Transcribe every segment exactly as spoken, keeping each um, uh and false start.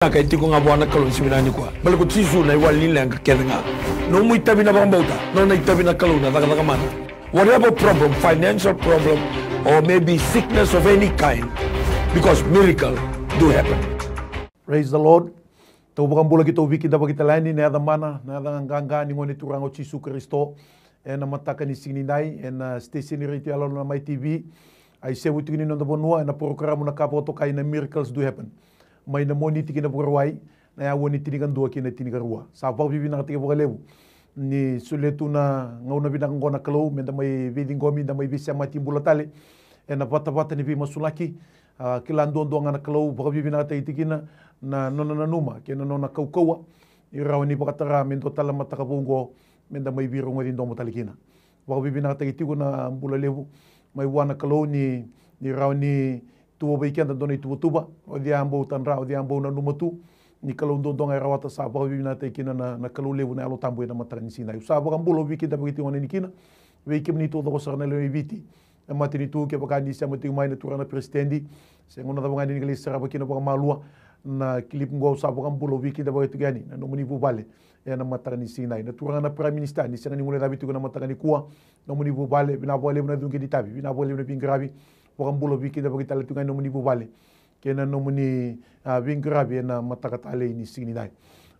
Vinaka e tiko ga vua na Kalou ni siga vinaka nikua. Baleta ko Jisu na iwali ni leqa kece ga. Nomu itavi na vakabauta, nona itavi na Kalou na cakacaka mana. Whatever problem, financial problem, or maybe sickness of any kind, because miracle do happen. Praise the Lord. Tou vakabula keitou veikidavaki tale yani ena yaca mana, na yaca qaqa ni Gone Turaga o Jisu Karisito. Ena mataka ni siga nidai, ena station radio yalo na Mai T V. A isevu tiko ni noda vanua ena porokaramu na ka vakatokai na Miracles Do Happen. Mai na Moniti ki na Vakarauwai, na aua ni tinikadua ki na tinikarua. Sa vakavinavinakataki vakalevu ni solia tu na gauna vinaka oqo na Kalou meda mai veiciqomi, da mai veisemati bula tale ena vatavata ni veimasulaki. A, kila duadua ga na Kalou, vakavinavinakataki tiko kina na nona nanuma kei na nona kaukauwa ni rawa ni vakatara me dua tale na mataka vou oqo meda mai veirogoci domo tale kina. Vakavinavinakataki tiko na bula levu mai vua na Kalou ni, ni rawa ni tuva vei keda dua na ituvatuva. O cei a bau tadra, o cei a bau nanuma tu ni Kalou duadua ga e rawata. Sa vakavinavinakataki kina na, na Kalou levu na Yalo Tabu ena mataka ni siga nidai. Au sa vakabula, au veikidavaki tiko yani kina vei kemuni taucoko sara na lewe i Viti, na matanitu, kevaka ni sema tiko mai na turaga na peresitedi, se gauna cava ga ni qai lai sarava kina vakamalua na kilipi qo, au sa vakabula, au veikidavaki tiko yani na nomuni vuvale ena mataka ni siga nidai. Na turaga na Prime Minister, ni sega ni guilecavi tiko na mataka nikua, nomuni vuvale, vinaka vakalevu na cuqe ni itavi, vinaka vakalevu na veiqaravi. Vakabula, veikidavaki tale tiko yani nomuni vuvale kei na nomuni, a, veiqaravi ena mataka talei ni siga nidai.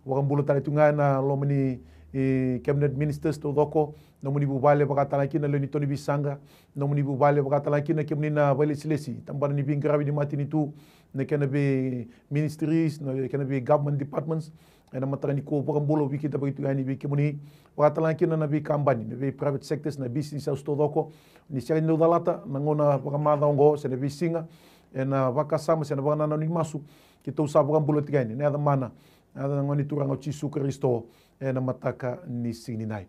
Vakabula tale tu ga ena loma ni, e, cabinet ministers taucoko, nomuni vuvale, vaka tale ga kina na lewe ni to ni veisaqa, nomuni vuvale, vaka tale ga kina kemuni na vakailesilesi, tabana ni veiqaravi ni matanitu, na kena vei ministries, na kena vei government departments. Ena mataka nikua au vakabula, au veikidavaki tu yani vei kemuni, vaka tale ga kina na veikabani, na vei private sectors, na business house taucoko. Ni sega ni dau calata na gauna vakamacawa oqo se na veisiga, ena vakasama se na vakanananu ni masu, keitou sa vakabula tiko yani ena yaca mana, na yaca ni Gone Turaga o Jisu Karisito, ena mataka ni siga nidai.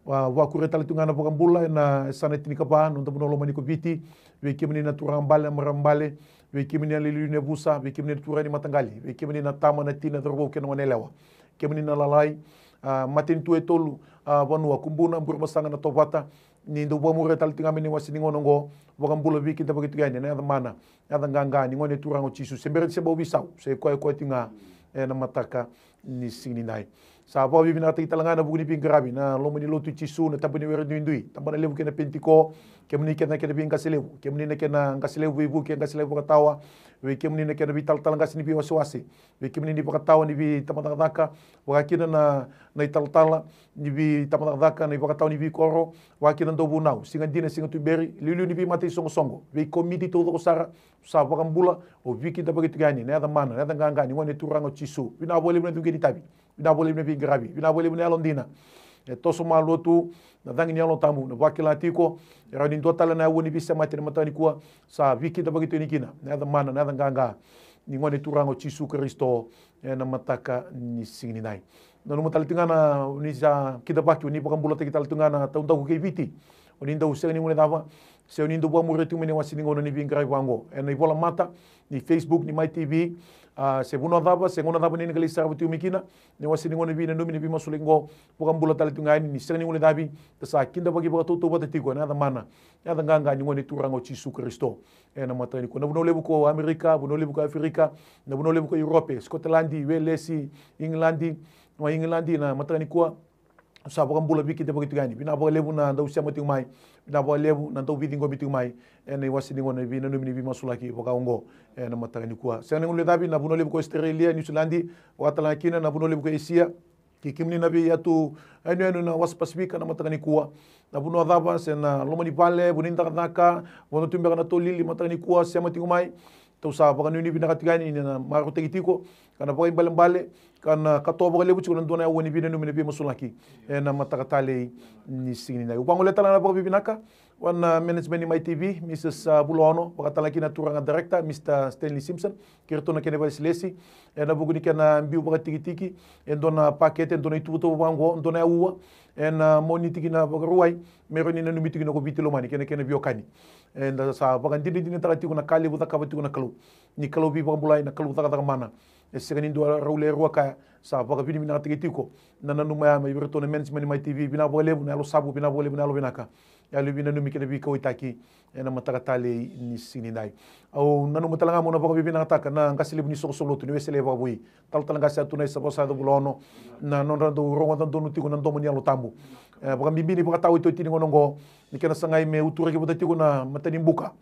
Au vakuria tale tu ga na vakabula ena yasana tinikava, noda vanua lomani ko Viti, vei kemuni na turaga bale, na marama bale, vei kemuni na iliuliu ni yavusa, vei kemuni na turaga ni mataqali, vei kemuni na tama, na tina, cauravou kei na goneyalewa, kemuni na lalai, a, matanitu e tolu, a, vanua, Kubuna, Burebasaga, Natovata. Ni dau vakamuria tale tiko ga mai na iwase ni gauna oqo, vakabula, veikidavaki tiko yani ena yaca mana, yaca qaqa ni Gone Turaga o Jisu. Se bera ni se bau veisau, se koya, koya tiko ga ena mataka ni siga nidai. Sa vakavinavinakataki tale ga ena vuku ni veiqaravi na loma ni lotu i Jisu na Tabana ni Were Duidui, tabana levu kei na Penitiko, kemuni kece na kena veiqase levu, kemuni na kena qase levu veivuke, qase levu vakatawa, vei kemuni na kena veitalatala qase ni veiwasewase, vei kemuni ni vakatawa ni veitabacakacaka, vaka kina na, na italatala ni veitabacakacaka, na ivakatawa ni veikoro, vaka kina na dauvunau, siga dina, siga tuberi, liuliu ni veimata isoqosoqo, vei komiti taucoko sara. Sa vakabula, au veikidavaki tiko yani ena yaca mana, na yaca qaqa ni Gone Turaga o Jisu. Vinaka vakalevu na cuqe ni itavi, vinaka vakalevu na veiqaravi, vinaka vakalevu na yalodina. E toso malua tu na cagi ni Yalo Tabu, na vakila tiko e rawa ni dua tale na aua ni veisemati ena mataka nikua. Sa veikidavaki tu yani kina na yaca mana, na yaca qaqa ni Gone Turaga o Jisu Karisito, ena mataka ni siga nidai. Nanuma tale tiko ga na, ni sa kidavaki, oni vakabulataki tale tiko ga na taudaku kei Viti, oni dau sega ni guilecava, se oni dau vakamuria tiko mai na iwase ni gauna ni veiqaravi vaqo ena ivola mata ni Facebook ni Mai T V. A, se vanua cava, se gauna cava ni na qai lai sarava tiko mai kina na iwase ni gauna ni veinanumi, ni veimasulaki oqo, vakabula tale tiko ga yani, ni sega ni guilecavi, da sa kidavaki vakatautauvata tiko ena yaca mana, yaca qaqa ni Gone Turaga o Jisu Karisito. Ena mataka nikua, na vanua levu ko Amerika, vanua levu ko Aferika, na vanua levu ko Europe, Scotland, Wales, England, mai England, na mataka nikua, sa vakabula, veikidavaki tiko yani. Vinaka vakalevu na dau sema tiko mai, vinaka vakalevu na dau veiciqomi tiko mai ena iwase ni gauna ni veinanumi, ni veimasulaki vaka oqo ena mataka nikua. Sega ni guilecavi, na vanua levu ko Australia, New Zealand, vaka tale ga kina na vanua levu ko Asia, kei kemuni na veiyatu yanuyanu ena wasa Pasifika na mataka nikua, na vanua cava, se na loma ni vale, vanua ni cakacaka, vanua tu beka na tolili, mataka nikua sema tiko mai. Tou sa vakanuinui vinaka tiko yani ni na marautaki tiko, ka na vakaibalebale, ka na katoa vakalevu tiko na dua na aua ni veinanumi, na veimasulaki ena mataka talei ni siga nidai. Au vagolea tale ga na vakavinavinaka vua na management ni Mai T V, Mrs, a, Vulaono, vaka tale ga kina na turaga director, Mr Stanley Simpson, kei iratou na kena vakailesilesi ena vuku ni kena biu vakatikitiki e dua na pakete, e dua na ituvatuva vaqo, dua na aua ena Moniti ki na Vakarauwai, me rawa ni nanumi tiko kina ko Viti lomani kei na kena veiwekani. Eda sa vakadinadinataka tiko na ka levu cakava tiko na Kalou. Ni Kalou veivakabulai, na Kalou cakacaka mana. E sega ni dua rau lewe rua kaya. Sa vakavinavinakataki tiko na nanuma ya mai vei iratou na management ni Mai T V. Vinaka vakalevu na Yalo Savu, vinaka vakalevu na yalo vinaka. yalo ni veinanumi kei na veikauwaitaki ena mataka talei ni siga nidai. Au nanuma tale ga meu na vakavinavinakataka na qase levu ni soqosoqo lotu ni Wesele vakavoui, Talatala Qase Atunai Savosa Cavulaono, na nodra dau rogoca donu tiko na domo ni Yalo Tabu. E, vakabibi ni vakatawa oti ni gauna oqo, ni kena sagai me uturaki vata tiko na mata ni buka,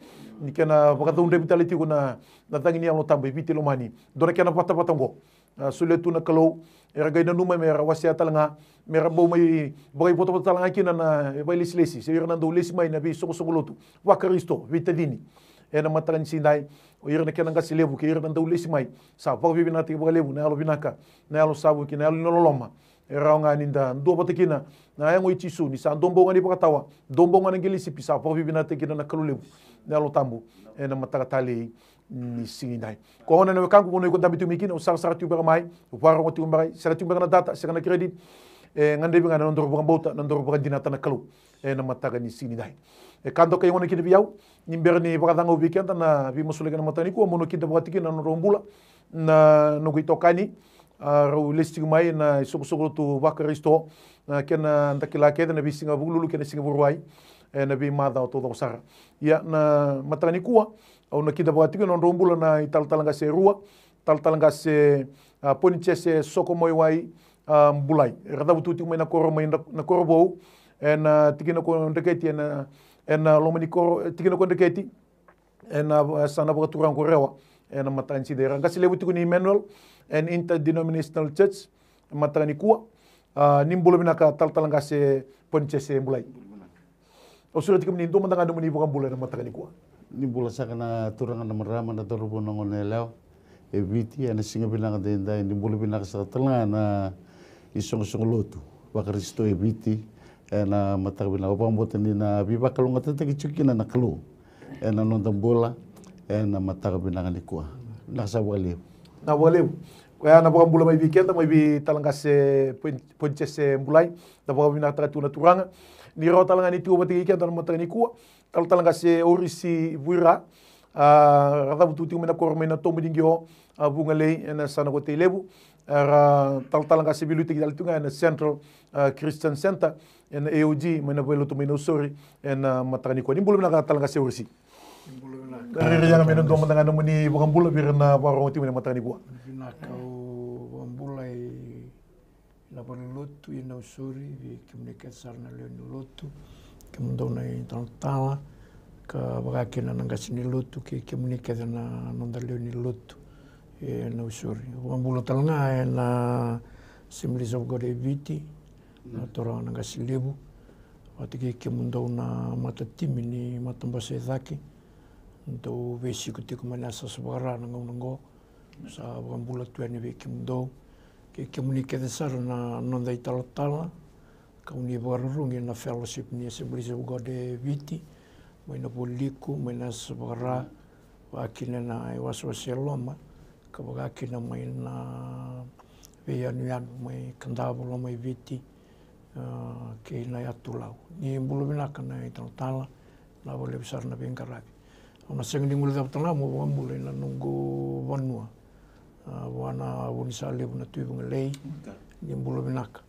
ni kena vakacaudavi tale tiko na, na cagi ni Yalo Tabu e Viti lomani. Dua na kena vatavata oqo. A, solia tu na Kalou, era qai nanuma me ra wasea tale ga, me ra bau mai vakaivotavota tale ga kina na veilesilesi, se ira na dau lesi mai na veisoqosoqo lotu vaKarisito, veitacini. Ena mataka ni siga nidai, o ira na kena qase levu kei ira na dau lesi mai, sa vakavinavinakataki vakalevu na yalo vinaka, na yalo savu kei na yalo ni loloma. E rawa ga ni da duavata kina na yago i Jisu, ni sa dua bau ga ni vakatawa, dua bau ga na qele sipi, sa vakavinavinakataki kina na Kalou levu, na Yalo Tabu, ena mataka talei ni siga nidai. Ko gona na wekaqu, vanua iko dabe tiko mai kina, o sarasara tiko beka mai, o vakarogo tiko beka mai, sega tiko beka na data, sega na credit. E gadrevi ga na nodaru vakabauta, na nodaru vakadinata na Kalou ena mataka ni siga nidai. E ka doka e gona kina vei au, ni bera ni vakacagau vei keda na veimasulaki ena mataka nikua, mo na kidavaka tiko kina na nodrau bula na noqu itokani, a, rau lesi tiko mai na isoqosoqo lotu vaKarisito, na kena da kila kece na veisiga Vukelulu kei na siga Vakarauwai, ena veimacawa taucoko sara. Ia na mataka nikua, au na kidavaka tiko na nodrau bula na italatala qase e rua, talatala qase, a, Ponijese Sokomaiwai, a, Bulai. Era cavutu tiko mai na koro, mai na, na koro vou, ena tikina ko Dreketi, ena, ena loma ni koro, e, tikina ko Dreketi, ena, e, yasana vakaturaga ko Rewa, ena mataka ni siga nidai. Era qase levu tiko ni Emmanuel and Interdenominational Church, mataka nikua. A, ni bula vinaka talatala qase Ponijese Bulai. Au sureti kemuni dua mada ga nomuni vakabula ena mataka nikua. Ni bula saka na turaga, na marama, na cauravou, na goneyalewa e Viti, ena siga vinaka edaidai. Ni bula vinaka saka tale ga na isoqosoqo lotu vaKarisito e Viti ena mataka vinaka. Au vakabauta ni na veivakalougatataki tiko kina na Kalou ena noda bula ena mataka vinaka nikua. Vinaka saka vakalevu. Vinaka vakalevu. Koya na vakabula mai vei keda, mai vei talatala qase Pon-, Ponijese Bulai. Da vakavinavinakataka tiko na Turaga ni rawa tale ga ni tiko vata kei keda na mataka nikua. Talatala qase Orisi Vuira, a, ra cavutu tiko mai na koro mai Natobu ni Qio, a, Vugalei, ena yasana ko Tailevu. Era talatala qase veiliutaki tale tiko ga ena Central, a, Christian Centre, ena A O G, mai na veilotu mai Nausori, ena mataka nikua. Ni bula vinaka talatala qase Orisi. Ni bula vinaka. Rairai yaga me na dua mada ga nomuni vakabula vei ira na vakarogo tiko mai na mataka nikua. Vinaka, au vakabula i na valenilotu i Nausori, vei kemuni kece sara na lewe ni lotu, kemudou na italatala, ka vaka kina na qase ni lotu, kei kemuni kece na noda lewe ni lotu e Nausori. Vakabula tale ga ena Assemblies of God e Viti, na turaga na qase levu, vata kei kemudou na matatimi ni matabose e cake, dou veisiko tiko mai na yasayasa vakaRa na gauna oqo. Sa vakabula tu yani vei kemudou, kei kemuni kece sara na noda italatala, kau ni vakarurugi na fellowship ni Assemblies of God e Viti, mai na Vualiku, mai na yasayasa vakaRa, vaka kina na iwasewase e loma, ka vaka kina mai na veiyanuyanu mai Kadavu, loma i Viti, a, kei na yatu Lau. Ni bula vinaka na italatala, na vakalevu sara na veiqaravi. Au na sega ni guilecava tale ga meu vakabula ina noqu vanua, a, vua na vu ni sa levu na Tui Vugalei. Ni bula vinaka.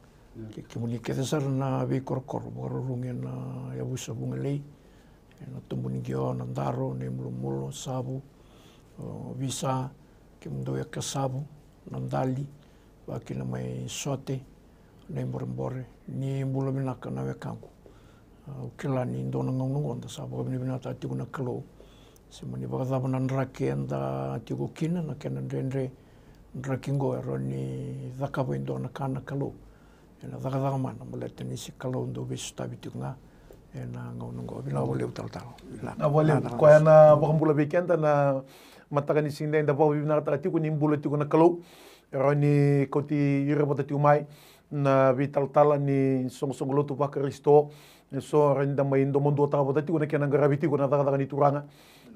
Kei kemuni kece sara na veikorokoro, vakarurugi ena yavusa Vugalei, ena Tobu ni Qio, Nadaro, Naimulumulo, Savu, o, Visa, kemudou e Kasavu, Nadali, vaka kina mai Sote, Naiborebore. Ni bula vinaka na wekaqu. Au kila ni dua na gauna oqo da sa vakavinavinakataka tiko na Kalou. Se mani vakacava na draki eda tiko kina, na kena dredre, draki oqo e rawa ni cakava e dua na ka na Kalou. Ena cakacaka mana, baleta ni se Kalou dau veisotavi tiko ga ena gauna oqo. Vinaka vakalevu talatala. Vinaka. Vinaka vakalevu. Koya na vakabula vei keda na mataka ni siga nidai, da vakavinavinakataka tiko ni bula tiko na Kalou. E rawa ni kauti ira vata tiko mai na veitalatala ni soqosoqo lotu vaKarisito. Eso e rawa ni da mai domoduataka vata tiko na kena qaravi tiko na cakacaka ni Turaga.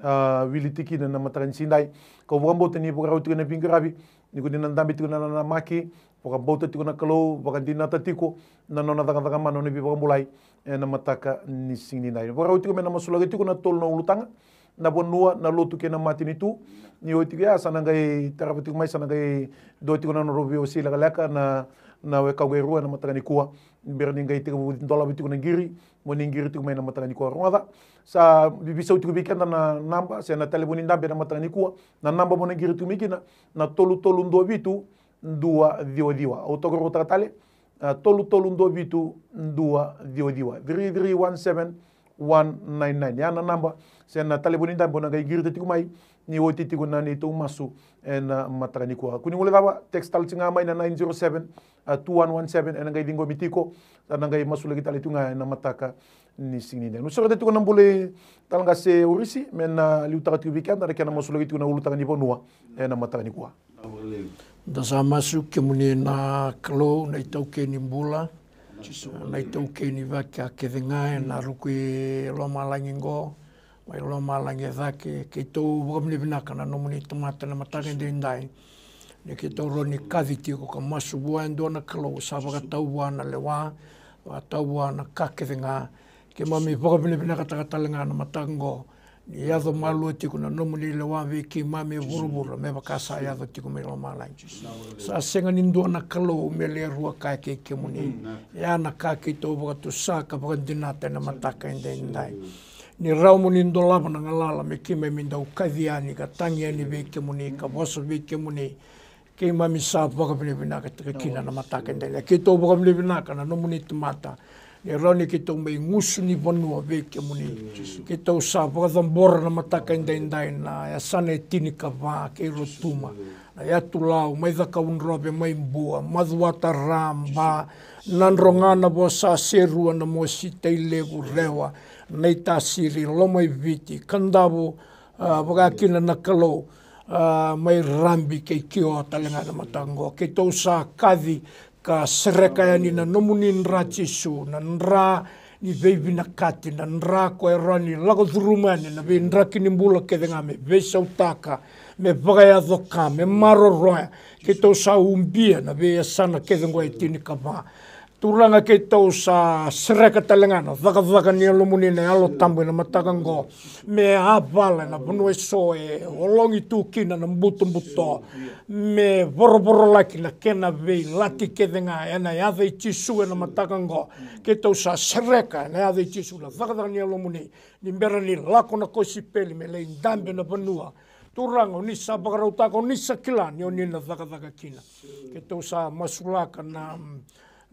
A, wili tiko kina na mataka ni siga nidai. Kau vakabauta ni vakarau tiko na veiqaravi, ni ko ni na dabe tiko na nanamaki, vakabauta tiko na Kalou, vakadinata tiko na nona cakacaka mana, nona veivakabulai ena mataka ni siga nidai. Vakarau tiko me na masulaki tiko na tolu na ulutaga na vanua, na lotu kei na matanitu. Ni oti tiko ya sa na qai tarava tiko mai, sa na qai dua tiko na nodrau veiwasei lekaleka na, na wekaqu e rua ena mataka nikua. Bera ni qai tekivu dolava tiko na qiri, mo ni qiri tiko mai na mataka nikua. Rogoca, sa veiveisau tiko vei keda na naba se na talevoni dabe ena mataka nikua. Na naba mo na qiri tiko mai kina na tolu tolu dua vitu dua ciwa ciwa. Au tokaruataka tale, a, tolu tolu dua vitu dua ciwa ciwa, three three one seven one nine nine. Ya na naba se na talevoni dabe o na qai qirita tiko mai ni oti tiko na neitou masu ena mataka nikua. Kua ni guilecava, text tale tiko ga mai na nine zero seven, a, two one one seven, ena qai ciqomi tiko. Sa na qai masulaki tale tiko ga ena mataka ni siga nidai. Au sureta tiko na bula i Tala Qase Urisi me na liutaka tiko vei keda na kena masulaki tiko na ulutaga ni vanua ena mataka nikua. Da sa masu. Kemuni na Kalou, na itaukei ni bula, na itaukei ni vaka kece ga ena ruku i lomalagi qo, mai lomalagi e cake. Keitou vakavinavinaka na nomuni tamata na mataka edaidai, ni keitou rawa ni kaci tiko ka masu vua e dua na Kalou sa vakatau vua na lewa, vakatau vua na ka kece ga. Keimami vakavinavinakataka tale ga na mataka qo, ni yaco malua tiko na nomuni lewa vei keimami e vuravura me vaka sa yaco tiko mai lomalagi. Sa sega ni dua na Kalou me le rua kaya kei kemuni. Ya na ka keitou vakatusa ka vakadinata ena mataka edaidai, ni rawa mo ni dolava na galala me keimami dau kaci yani ka tagi yani vei kemuni ka vosa vei kemuni. Keimami sa vakavinavinakataka kina na mataka edaidai. Keitou vakavinavinaka na nomuni tamata, ni rawa ni keitou mai gusu ni vanua vei kemuni. Keitou sa vakacabora na mataka edaidai na yasana e tinikava kei Rotuma, na Yatulau, mai Cakaudrove, mai Bua, Macuata, Raba, Nadroga, Navosa, Serua, Namosi, Tailevu, Rewa, Naitasiri, Lomaiviti, Kadavu, a, vaka kina na Kalou, a, mai Rabi kei Kio tale ga na mataka qo. Keitou sa kaci ka sereka yani na nomuni dra Jisu, na dra ni veivinakati, na dra ko e rawa ni lako curuma yani na veidraki ni bula kece ga me veisautaka, me vakayaco ka, me maroroya. Keitou sa ubia na veiyasana kece qo e tinikava. Turaga, keitou sa sereka tale ga na cakacaka ni Yalomuni na Yalo Tabu ena mataka qo, me yavala ena vanua eso e ologi tu kina na butobuto, me vorovorolaki na kena veilati kece ga ena yaca i Jisu ena mataka qo. Keitou sa sereka ena yaca i Jisu na cakacaka ni Yalomuni, ni bera ni lako na kosipeli me lai dabe na vanua. Turaga, o ni sa vakarautaka, o ni sa kila ni o ni na cakacaka kina. Keitou sa masulaka na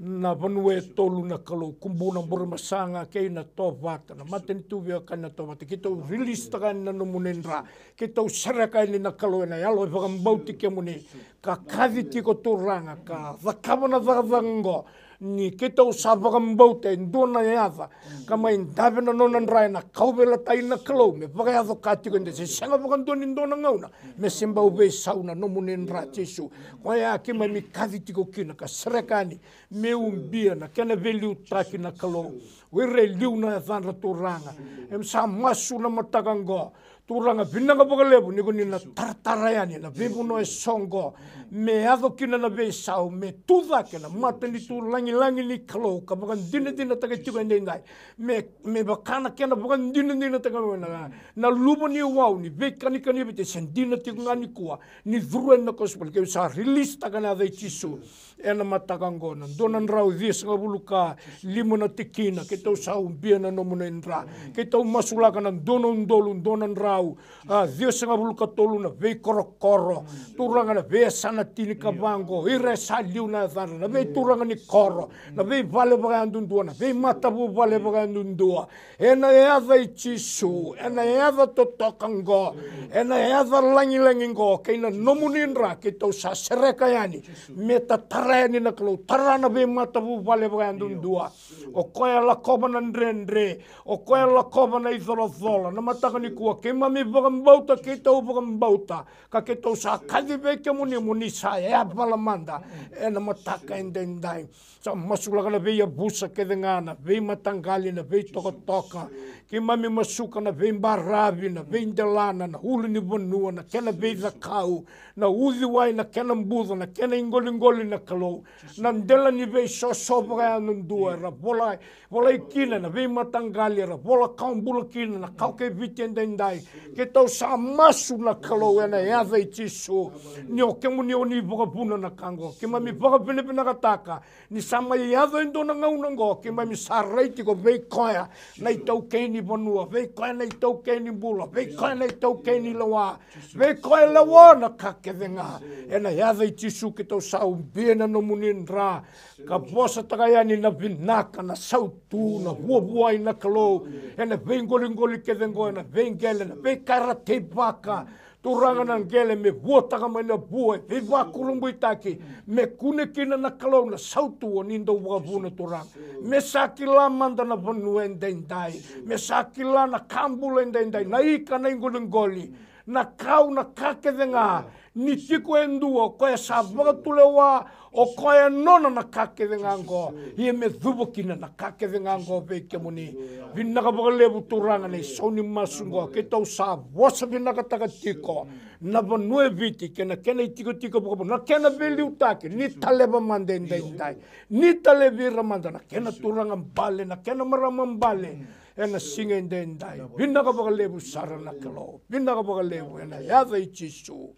na vanua e tolu na Kalou, Kubuna, Burebasaga kei Natovata, na matanitu veiwekani Natovata. Keitou rilisitaka yani na nomuni dra. Keitou sereka yani na Kalou ena yalo e vakabauti kemuni, ka kaci tiko Turaga ka cakava na cakacaka oqo. Ni keitou sa vakabauta e dua na yaca ka mai dave na nona dra ena kauveilatai na Kalou, me vakayaco ka tiko eda se sega vakadua ni dua na gauna me se bau veisau na nomuni dra Jisu. Koya keimami kaci tiko kina ka sereka yani me ubia na kena veiliutaki na Kalou. O ira e liu na yacadra Turaga, em sa masu na mataka oqo. Turaga, vinaka vakalevu ni ko ni na taratara yani na veivanua eso oqo, me yaco kina na veisau, me tu cake na matanitu lagilagi ni Kalou ka vakadinadinataki tiko edaidai. Me, me vaka na kena vakadinadinataki na, na luva ni wau ni veikanikani vata se dina tiko ga nikua ni curu yani na kosipeli. Keitou sa rilisitaka na yaca i Jisu ena mataka oqo, na dua na drau ciwasagavulu ka lima na tikina. Keitou sa ubia na nomuni dra. Keitou masulaka na dua na udolu dua na drau, a, ciwasagavulu ka tolu na veikorokoro, Turaga, na veiyasana tinikava oqo, ira e sa liu na yacadra, na veituraga ni koro, na veivale vakayadudua, na veimatavuvale vakayadudua. Ena yaca i Jisu, ena yaca totoka oqo, ena yaca lagilagi oqo, kei na nomuni dra keitou sa sereka yani. Me tatara yani na Kalou, tara na veimatavuvale vakayadudua. O koya e lakova na dredre, o koya e lakova na icolacola, na mataka nikua keimami vakabauta, keitou vakabauta, ka keitou sa kaci vei kemuni mo ni sa yavala mada ena mataka edaidai. Sa masulaka na veiyavusa kece ga, na veimataqali, na veitokatoka, Keimami masuka na veibaravi, na veidelana, na ulunivanua, na kena veicakau, na uciwai, na kena buca, na kena iqoliqoli na Kalou, na dela ni veisoso vakayadudua era vola, volai kina na veimataqali, era vola kawa bula kina na kawa kei Viti edaidai. Keitou sa masu na Kalou ena yaca i Jisu, ni o kemuni o ni vakavuna na ka oqo. Keimami vakavinavinakataka ni sa mai yaco e dua na gauna oqo, keimami sa rai tiko vei koya na itaukei ni vanua, vei koya na itaukei ni bula, vei koya na itaukei ni lewa, vei koya lewa na ka kece ga. Ena yaca i Jisu keitou sa ubia na nomuni dra ka vosataka yani na vinaka, na sautu, na vuavuai na Kalou, ena veiqoliqoli kece oqo, ena veiqele, na veika era teivaka. Turaga na qele me vuataka mai na vua e veivakurabuitaki, me kune kina na Kalou na sautu o ni dau vakavuna Turaga. Me sa kila mada na vanua edaidai, me sa kila na ka bula edaidai, na ika, na iqoliqoli, na kau, na ka kece ga, ni tiko e dua o koya sa vakatulewa, o koya nona na ka kece ga oqo, ia me cuva kina na ka kece ga oqo vei kemuni. Vinaka vakalevu Turaga na isau ni masu oqo, keitou sa vosa vinakataka tiko na vanua e Viti kei na kena itikotiko vakavuna, na kena veiliutaki, ni taleva mada edaidai, ni talevi ira mada na kena turaga bale, na kena marama bale, ena siga edaidai. Vinaka vakalevu sara na Kalou, vinaka vakalevu ena yaca i Jisu.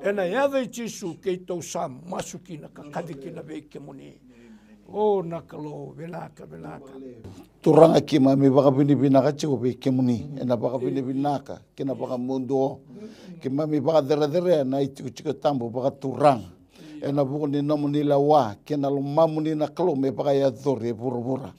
Ena yaca i Jisu keitou sa masu kina ka kaci kina vei kemuni. O na Kalou, vinaka, vinaka. Turaga, keimami vakavinavinaka tiko vei kemuni ena vakavinavinaka kei na vakamuduo. Keimami vakacerecerea na itikotiko tabu vakaturaga ena vuku ni nomuni lewa kei na lomamuni na Kalou me vakayacori e vuravura.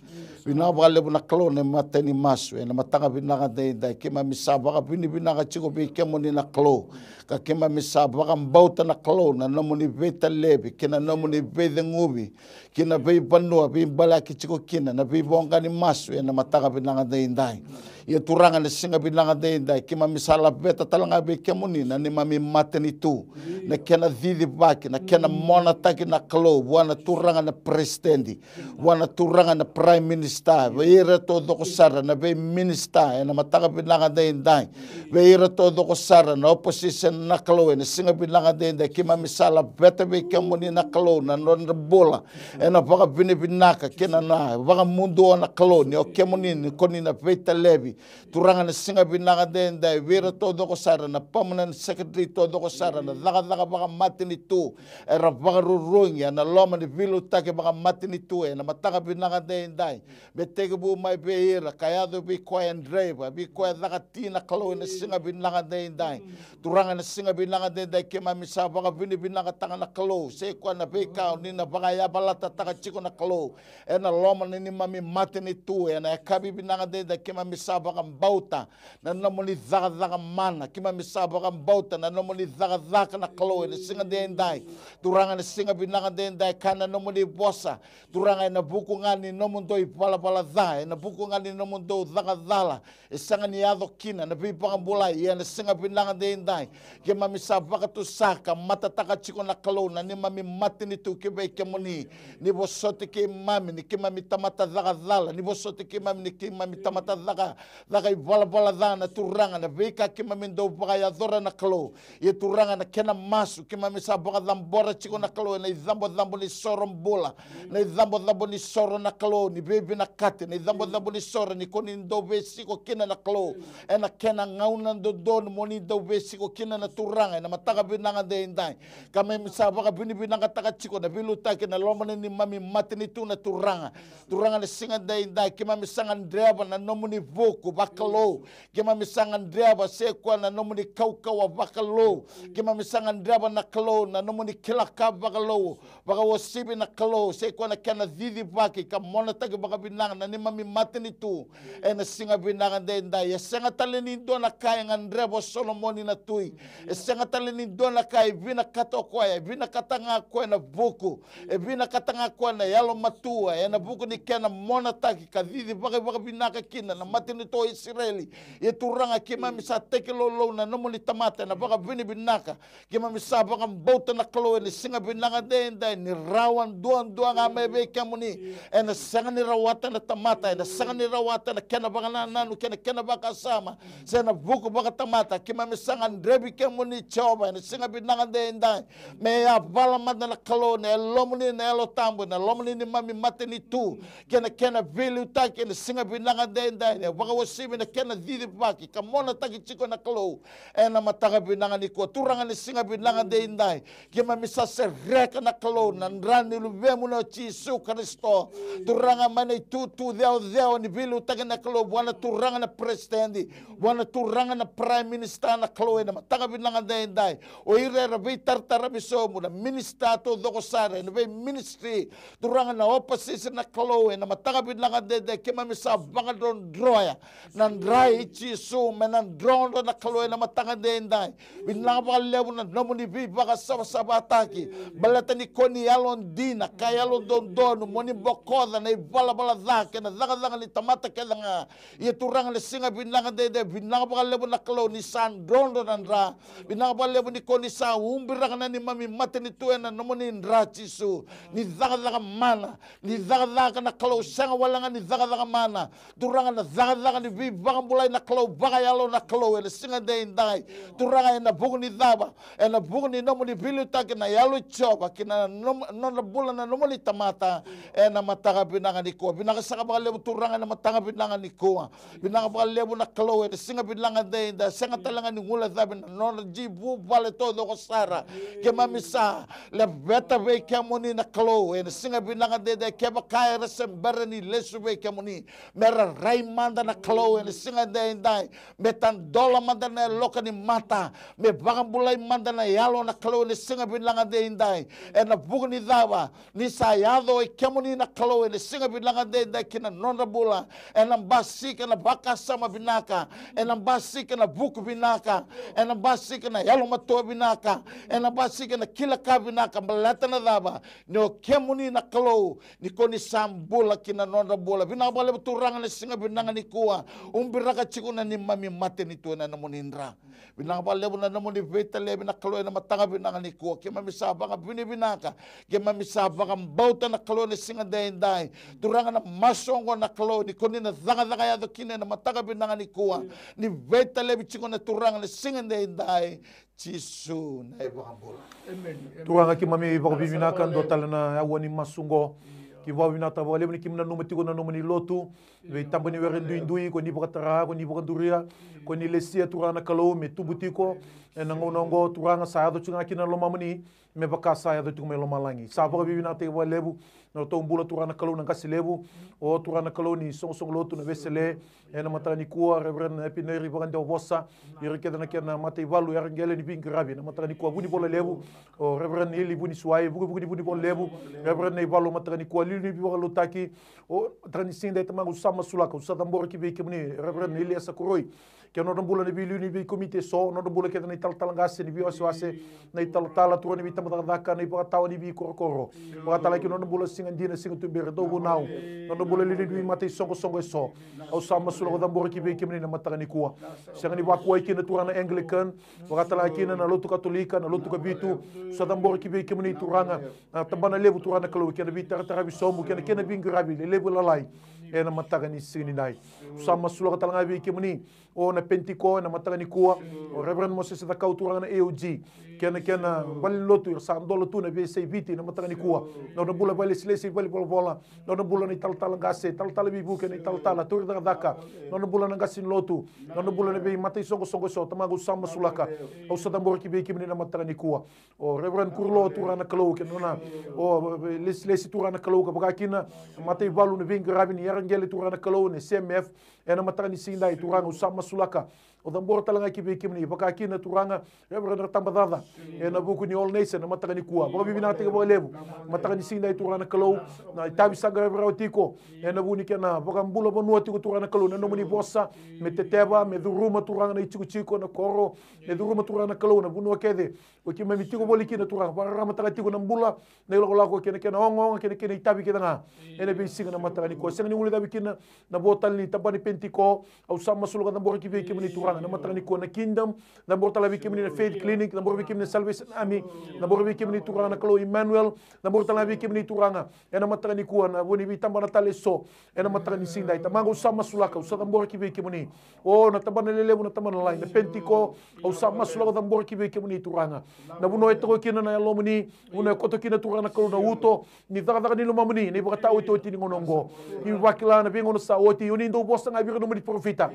Vinaka vakalevu na Kalou na imatai ni masu ena mataka vinaka edaidai. Keimami sa vakavinavinaka tiko vei kemuni na Kalou, ka keimami sa vakabauta na Kalou na nomuni veitalevi kei na nomuni veiceguvi ki na veivanua veibalaki tiko kina na veivoqa ni masu ena mataka vinaka edaidai. Ia Turaga, na siga vinaka edaidai keimami sa laveta tale ga vei kemuni na neimami matanitu, na kena cicivaki, na kena monataki na Kalou, vua na Turaga na Peresitedi, vua na Turaga na Prime Minister, vei ira taucoko sara na veiminista ena mataka vinaka edaidai, vei ira taucoko sara na opposition na Kalou, ena siga vinaka edaidai keimami sa laveta vei kemuni na Kalou na nodra bula ena vakavinavinaka kei na vakamuduo na Kalou, ni o kemuni ni ko ni na veitalevi. Turaga, na siga vinaka edaidai vei ira taucoko sara na permanent secretary, taucoko sara na cakacaka vakamatanitu, era vakarurugi ena loma ni veiliutaki vakamatanitu ena mataka vinaka edaidai. Me tekivu mai vei ira ka yaco vei koya e draiva, vei koya e caka ti na Kalou, ena siga vinaka edaidai. Turaga, na siga vinaka edaidai keimami sa vakavinavinakataka na Kalou, se koya na veika o ni na vakayavalatataka tiko na Kalou ena loma ni neimami matanitu ena yakavi vinaka edaidai. Keimami sa vakabauta na nomuni cakacaka mana, keimami sa vakabauta na nomuni cakacaka na Kalou ena siga edaidai. Turaga, na siga vinaka edaidai, kaya na nomuni vosa, Turaga, ena vuku ga ni nomudou ivalavala ca, ena vuku ga ni nomudou caka cala, e sega ni yaco kina na veivakabulai. Ia na siga vinaka edaidai keimami sa vakatusa ka matataka tiko na Kalou na neimami matanitu ki vei kemuni. Ni vosoti keimami ni keimami tamata caka cala, ni vosoti keimami ni keimami tamata caka, caka ivalavala ca na Turaga, na veika keimami dau vakayacora na Kalou. Ia Turaga, na kena masu keimami sa vakacabora tiko na Kalou ena icabocabo ni soro bula, na icabocabo ni soro na Kalou ni veivinakati, na icabocabo ni soro ni ko ni dau veisiko kina na Kalou ena kena gauna dodonu mo ni dau veisiko kina na Turaga ena mataka vinaka edaidai. Keimami sa vakavinavinakataka tiko na veiliutaki na loma ni neimami matanitu na Turaga. Turaga, na siga edaidai keimami sa gadreva na nomuni vuku vakalou, keimami sa gadreva se koya na nomuni kaukauwa vakalou, keimami sa gadreva na Kalou na nomuni kila ka vakalou, vakauasivi na Kalou, se koya na kena cicivaki ka monataki vakavinaka na neimami matanitu. Ena siga vinaka edaidai, e sega tale ni dua na ka e gadreva o Solomoni na tui. E sega tale ni dua na ka e vinakata o koya, e vinakata ga o koya na vuku, e vinakata ga o koya na yalomatua ena vuku ni kena monataki ka cicivaki vakavinaka kina na matanitu o Isireli. Ia Turaga, keimami sa tekilolou na nomuni tamata ena vakavinavinaka. Keimami sa vakabauta na Kalou ena siga vinaka edaidai ni rawa duadua ga mai vei kemuni. Ena sega ni rawata na tamata, ena sega ni rawata na kena vakanananu kei na kena vakasama se na vuku vakatamata. Keimami sa gadrevi kemuni Jiova ena siga vinaka edaidai, me yavala mada na Kalou na Yalomuni na Yalo Tabu ena loma ni neimami matanitu kei na kena veiliutaki ena siga vinaka edaidai, ena vakauasivi na kena cicivaki ka monataki tiko na Kalou ena mataka vinaka nikua. Turaga, ena siga vinaka edaidai, keimami sa sereka na Kalou na dra ni Luvemuni o Jisu Karisito. Turaga, mai na itutu ceuceu ni veiliutaki na Kalou vua na turaga na peresitedi, vua na turaga na prime minister na Kalou ena mataka vinaka edaidai. O ira era veitarataravi sobu, na minister taucoko sara, ena vei ministry, Turaga, na opposition na Kalou ena mataka vinaka edaidai, keimami sa vakadrodroya na dra i Jisu me na drodro na Kalou ena mataka edaidai. Vinaka vakalevu na nomuni veivakasavasavataki baleta ni ko ni yalodina ka yalododonu, mo ni bokoca na ivalavala ca kei na cakacaka ni tamata kece ga. Ia Turaga, na siga vinaka edaidai, vinaka vakalevu na Kalou ni sa drodro na dra. Vinaka vakalevu ni ko ni sa ubiraka na neimami matanitu ena nomuni dra Jisu. Ni cakacaka mana, ni cakacaka na Kalou, sega wale ga ni cakacaka mana. Turaga, na cakacaka ni veivakabulai na Kalou vakayalo na Kalou ena siga edaidai. Turaga, ena vuku ni cava? Ena vuku ni nomuni veiliutaki na Yalo i Jiova ki na nom-, nodra bula na nomuni tamata ena mataka vinaka nikua. Vinaka saka vakalevu Turaga ena mataka vinaka nikua. Vinaka vakalevu na Kalou ena siga vinaka edaidai, sega tale ga ni guilecavi na nodra dui vuvale taucoko sara. Keimami sa laveta vei kemuni na Kalou ena siga vinaka edaidai, kevaka era se bera ni lesu vei kemuni, me ra rai mada na Kalou ena siga edaidai, me tadola mada na yaloka ni mata, me vakabulai mada na yalo na Kalou ena siga vinaka edaidai. Ena vuku ni cava? Ni sa yaco e kemuni na Kalou ena siga vinaka edaidai ki na nodra bula. Ena basika na vakasama vinaka, ena basika na vuku vinaka, ena basika na yalomatua vinaka, ena basika na kila ka vinaka. Baleta na cava? Ni o kemuni na Kalou, ni ko ni sa bula ki na nodra bula. Vinaka vakalevu Turaga ena siga vinaka nikua, ubiraka tiko na neimami matanitu ena nomuni dra. Vinaka vakalevu na nomuni veitalevi na Kalou ena mataka vinaka nikua. Keimami sa vakavinavinaka, keimami sa vakabauta na Kalou ena siga edaidai. Turaga, na masu oqo na Kalou ni ko ni na cakacaka yaco kina ena mataka vinaka nikua, ni veitalevi tiko na Turaga ena siga edaidai. Jisu na iVakabula. Amen. Amen. Turaga, keimami vakavinavinaka, dua tale na aua ni masu oqo. Keimami vakavinavinaka vakalevu ni keimami nanuma tiko na nomuni lotu. Veitaba ni were duidui, ko ni vakatara, ko ni vakaduria, ko ni lesia Turaga na Kalou me tubu tiko. Ena gauna oqo Turaga sa yaco tiko ga kina na lomamuni, me vaka sa yaco tiko mai lomalagi. Sa vakavinavinakataki vakalevu na nodratou bula Turaga na Kalou na qase levu. O Turaga na Kalou ni soqosoqo lotu na Wesele, ena mataka nikua, Reverend Epineri Vakadewavosa, ira kece na kena mataivalu, yara qele ni veiqaravi ena mataka nikua, Vunivola Levu, o Reverend Ili Vunisuai, vukevuke ni Vunivola Levu, Reverend Naivalu, mataka nikua, liuliu ni veivakalotutaki, o mataka ni siga edaidai Tamaqu sa masulaka, au sa cabora ki vei kemuni, Reverend Iliesa Koroi, kei na nodra bula na veiliuliu ni veikomiti eso, nodra bula kece na italatala qase ni veiwasewase, na italatala, turaga ni veitabacakacaka, na ivakatawa ni veikorokoro. Vakatalega kina nodra bula siga dina, siga tuberi, dauvunau. Nodra bula liuliu ni veimata isoqosoqo eso. Au sa masulaka, au cabora ki vei kemuni na mataka nikua. Sega ni vakuwai kina Turaga na Anglican, vakatalega kina na lotu Katolika, na lotu Kavitu. Sa cabora ki vei kemuni Turaga na tabana levu Turaga na Kalou, kei na veitarataravi sobu, kei na kena veiqaravi lelevu, lalai. Ena mataka ni siga nidai. Sa masulaka talega vei kemuni o na Penitiko ena mataka nikua, o Reverend Moses Cakau, turaga na A O G, kei na kena valenilotu era sa dola tu na veiyasai Viti ena mataka nikua. Nodra bula vakalesilesi, valevolavola, nodra bula na italatala qase, talatala veivuke, na italatala, tauri cakacaka, nodra bula na qase ni lotu, nodra bula na veimata isoqosoqo eso, Tamaqu au sa masulaka, au sa cabora ki vei kemuni na mataka nikua. O Reverend Kurulo, turaga na Kalou, kei na nona o lesilesi, turaga na Kalou, ka vaka kina mataivalu na veiqaravi ni yara qele, turaga na Kalou, na C M F, ena mataka ni siga nidai Turaga au sa masulaka. Au cabora talega ki vei kemuni, vaka kina Turaga Reverend Ratabacaca, ena vuku ni All Nation ena mataka nikua. Vakavinavinakataki vakalevu, mataka ni siga nidai Turaga na Kalou, na itavi sa qaravi rawa tiko ena vuku ni kena vakabula vanua tiko, Turaga na Kalou, na nomuni vosa me teteva, me curuma Turaga na itikotiko, na koro, me curuma Turaga na Kalou na vanua kece o keimami tiko voli kina Turaga. Vakararamataka tiko na bula, na ilakolako kei na kena ogaoga kei na kena itavi kece ga ena veisiga na mataka nikua. Sega ni guilecavi kina na vo tale ni tabana ni Penitiko. Au sa masulaka, cabora ki vei kemuni Turaga. Na mataka nikua na Kingdom, na boro tala vei kemuni na Faith Clinic, na boro vei kemuni na Salvation Army, na boro vei kemuni Turaga na Kalou Emmanuel, na boro tala vei kemuni Turaga. Ena mataka nikua na vuni veitabana tale eso. Ena mataka ni siga edai Tamaqu au sa masulaka, au sa caboraki vei kemuni. O na tabana lelevu, na tabana lalai, na Penitiko, au sa masulaka caboraki vei kemuni Turaga. Na vanua e toko kina na Yalomuni, vanua e koto kina Turaga na Kalou na uto ni cakacaka ni lomamuni, na ivakataotioti ni gauna oqo. Ni vakila na veigauna sa oti, oni dau vosa ga vei ira nomuni parofita.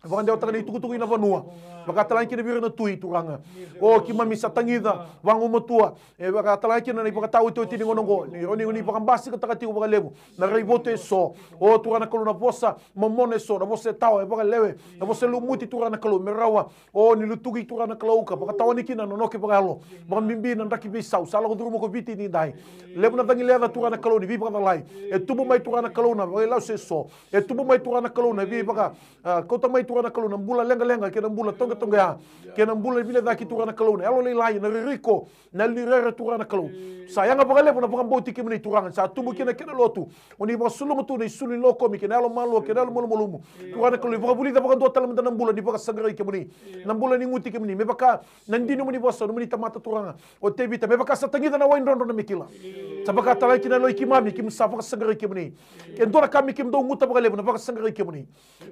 Vakadewataka na itukutuku ina vanua. Vakatalega kina vei ira na tui Turaga. O keimami sa tagica vagumatua. E vakatalega kina na ivakataotioti ni gauna oqo. Ni oni, oni vakabasikataka tiko vakalevu na raivotu eso. O Turaga na Kalou na vosa momona eso, na vosa e tawa, e vakalewe, na vosa e lumuti Turaga na Kalou me rawa. O ni lutuki Turaga na Kalou ka vakatawani kina na noke vakayalo. Vakabibi na draki veisau sa lako curuma ko Viti ni dai. Levu na cagi leca Turaga na Kalou ni veivakacalai. E tubu mai Turaga na Kalou na vakailausi eso. E tubu mai Turaga na Kalou na veivaka, a, kauta mai Turaga na Kalou na bula leqaleqa kei na bula toqetoqea, kei na bula ni vilecaki Turaga na Kalou, na yalo lailai, na ririko, na yalo ni rere Turaga na Kalou. Sa yaga vakalevu na vakabauti kemuni Turaga, sa tubu kina kena lotu. O ni vakasuluma tu na isulu ni lokomi kei na yalo malua kei na yalo malumalumu. Turaga na Kalou, ni vakavulica vakadua tale mada na bula ni vakasaqarai kemuni, na bula ni guti kemuni, me vaka na dina nomuni vosa, nomuni tamata Turaga o Tevita, me vaka sa tagica na wai drodro na me kila. Sa vakatalega kina na yalo i keimami, keimami sa vakasaqarai kemuni. E dua na ka me keimami dau guta vakalevu na vakasaqarai kemuni.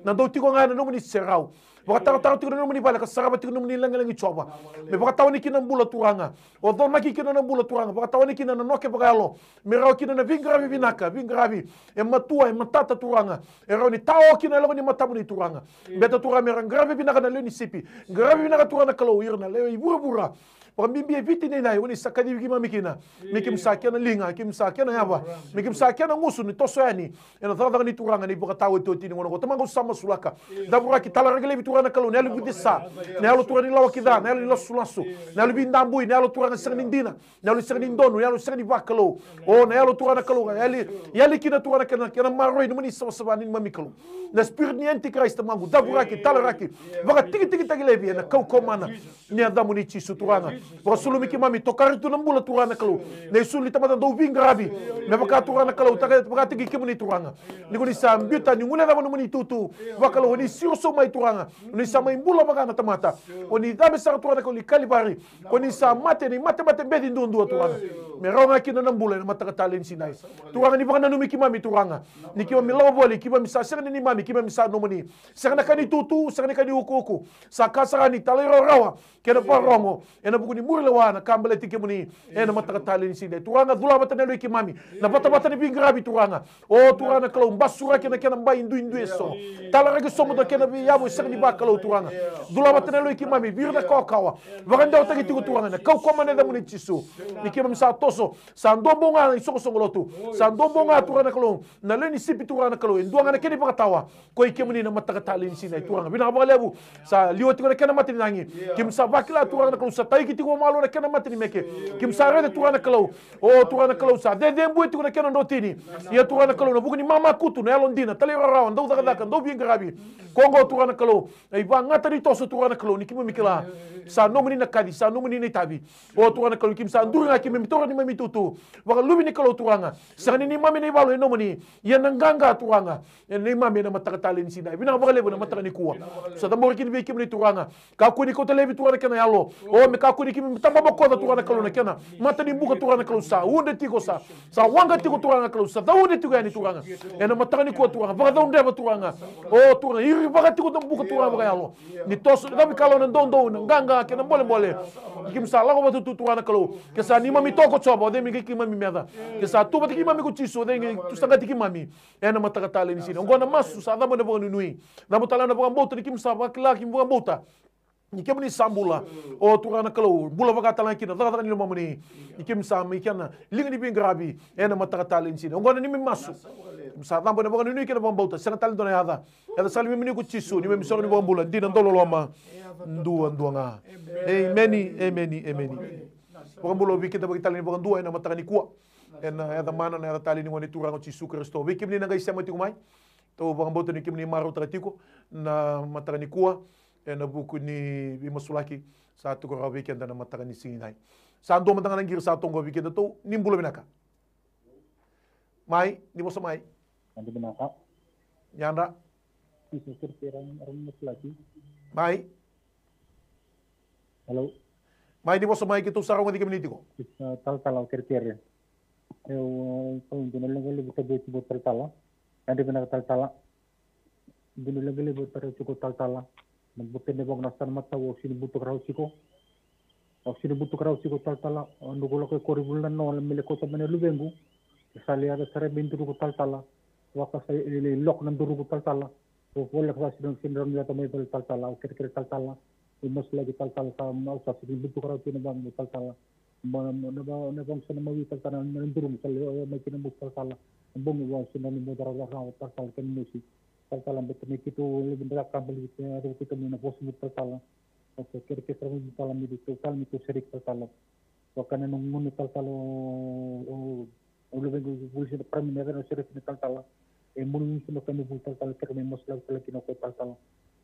Na dau tiko ga na nomuni serau. Vakatarotaro tiko na nomuni vale ka sarava tiko na nomuni lagilagi Jiova. Me vakatawani kina na bula Turaga. O conaki kina na bula Turaga. Vakatawani kina na noke vakayalo. Me rawa kina na veiqaravi vinaka, veiqaravi e matua, e matata Turaga. E rawa ni tao kina e loma ni matamuni Turaga. Beta Turaga me ra qaravi vinaka na lewe ni sipi. Qaravi vinaka Turaga na Kalou, ira na lewe i vuravura. Vakabibi e Viti ni dai, oni sa kacivi keimami kina. Me keimami sa kena liga, keimami sa kena yava. Me keimami sa kena gusu ni toso yani ena cakacaka ni Turaga ni vakataotioti ni gauna oqo. Tamaqu au sa masulaka. Cavuraki, talaraki laivi Turaga na Kalou, na yalo vucesa, na yalo Turaga ni lawa ki ca, na yalo ni lasulasu, na yalo veidabui, na yalo Turaga sega ni dina, na yalo sega ni donu, na yalo sega ni vakalou. O na yalo Turaga na Kalou, yali, yali kina Turaga na kena, kena maroroi nomuni savasava ni neimami Kalou. Na spirit ni antichrist Tamaqu, cavuraki, talaraki, vakatikitikitaki laivi ena kaukaua mana ni yacamuni Jisu Turaga. Vakasulumi keimami, tokari tu na bula Turaga na Kalou. Na isulu ni tamata dau veiqaravi. Me vaka Turaga na Kalou, taka, vakataki kemuni Turaga. Ni ko ni sa biuta, ni guilecava nomuni itutu vakalou, ni siro sobu mai Turaga. Ni sa mai bula vaka na tamata. O ni cabe sara Turaga na Kalou i Kalivari. Ko ni sa mate, ni matemate beci duadua Turaga. Me rawa ga kina na bula ena mataka talei ni siga edai. Turaga ni vakananumi keimami Turaga. Ni keimami lako voli, keimami sa sega ni neimami, keimami sa nomuni. Sega na ka ni tutu, sega na ka ni ukuuku. Sa ka sara ni talairawarawa kei na vakarogo ena vuku ni muri lewa na ka baleti kemuni ena mataka talei ni siga edai. Turaga, cula vata na yalo i keimami na vatavata ni veiqaravi Turaga. O Turaga na Kalou, basuraki na kena bai duidui eso. Talaraki sobu na kena veiyavu e sega ni vakalou Turaga. Cula vata na yalo i keimami vei ira na kawakawa. Vakadewataki tiko Turaga na kaukaua mana ni yacamuni Jisu. Ni keimami sa toso, sa dua bau ga na isoqosoqo lotu. Sa dua bau ga Turaga na Kalou na lewe ni sipi Turaga na Kalou. E dua ga na kena ivakatawa. Ko i kemuni na mataka talei ni siga edai Turaga. Vinaka vakalevu. Sa liwa tiko na kena mate ni cagi. Keimami sa vakila Turaga na Kalou sa taiki tiko vakamalua na kena mate ni meke. Keimami sa raica Turaga na Kalou. O Turaga na Kalou sa cecebue tiko na kena drotini. Ia Turaga na Kalou na vuku ni mamakutu, na yalodina, talairawarawa, dau cakacaka, dau veiqaravi. Ko oqo Turaga na Kalou. Na ivakagata ni toso Turaga na Kalou ni keimami kila. Sa nomuni na kaci, sa nomuni na itavi. O Turaga na Kalou keimami sa duri ga keimami taura neimami itutu. Vakaluve ni Kalou Turaga. Sega ni neimami na ivalu e nomuni. Ia na qaqa Turaga. E neimami ena mataka talei ni siga edai. Vinaka vakalevu ena mataka nikua. Sa cabori kina vei kemuni Turaga. Kakua ni kauta laivi Turaga na kena yalo. O me kakua ni keimami tababokoca Turaga na Kalou na kena mata ni buka Turaga na Kalou sa ude tiko sa. Sa waqa tiko Turaga na Kalou sa caude tiko yani Turaga. Ena mataka nikua Turaga. Vakacaudreva Turaga. O Turaga irivaka tiko na buka Turaga vakayalo. Ni toso na cavikalo na doudou na qaqa kei na bolebole. Keimami sa lako vata tu Turaga na Kalou. Ke sa neimami toko Jiova o cei me qai keimami meca. Ke sa tu vata keimami ko Jisu o cei qai tu saqati keimami. Ena mataka talei ni siga edai. Oqo na masu sa cabo ena vakanuinui. Cabo tale na vakabauta ni keimami sa vakila keimami vakabauta. Ni kemuni sa bula. O Turaga na Kalou. Bula vakatalega kina. Cakacaka ni lomamuni. Ni keimami sa mai kena liga ni veiqaravi. Ena mataka talei ni siga edai. Oqo na neimami masu. Keimami sa cabo ena vakanuinui kei na vakabauta. Sega tale dua na yaca. Yaca sara neimami ko Jisu. Neimami soro ni vakabula. Dina dau loloma. Dua, dua ga. Emeni, emeni, emeni. Vakabula vei keda vakatale ni vakadua ena mataka nikua. Ena yaca mana, na yaca talei ni Gone Turaga o Jisu Karisito. Vei kemuni na qai sema tiko mai. Tou vakabauta ni kemuni marautaka tiko na mataka nikua. Ena vuku ni veimasulaki sa tiko rawa vei keda na mataka ni siga edai. Sa dua mada ga na qiri sa toqo vei kedatou, ni bula vinaka. Mai, ni vosa mai. Ni bula vinaka. Yadra. Jisu Karisito, ira na masulaki. Mai. Hello. Mai, ni vosa mai, keitou sa rogoci kemuni tiko. Isa, talatala, au kerekere. Eu, au dua na leqa levu, tabu tiko, talatala. Nadi vinaka, talatala. Dua na leqa levu, tabu tiko, talatala. Na bote ne vako na sana matau, au sini butuka rau tiko. Au sini butuka rau tiko, talatala. Au nuku lako e kori vula na noa, mele kota mai na luvequ. Sa le yaca sara me duruku, talatala. Vaka sa le loko na duruku, talatala. Au voleka sa sini, sini rau ni lata mai vale, talatala. Au kerekere, talatala. Au masulaki, talatala, sa, au sa sini butuka rau tiko na vamu, talatala. Ma, ma, na va, na vamu sa na mawi, talatala, na durumu sa le, o, mai kina butu, talatala. Na bogi vau sini rau ni moda rau, rau, talatala, kena mosi. Talatala, beta me keitou levu dra kabali, keitou, keitou mai na vosa mu, talatala. Au sa kerekere sara mai, talatala, me keitou, talatala, me keitou sereki, talatala. Vaka na noqu gunu, talatala, o, o, o luvequ, vuli sina parami na yaca na sereki, talatala. E malumalumu sina ka ni vuli, talatala, kere me masulaki tale kina o koya, talatala.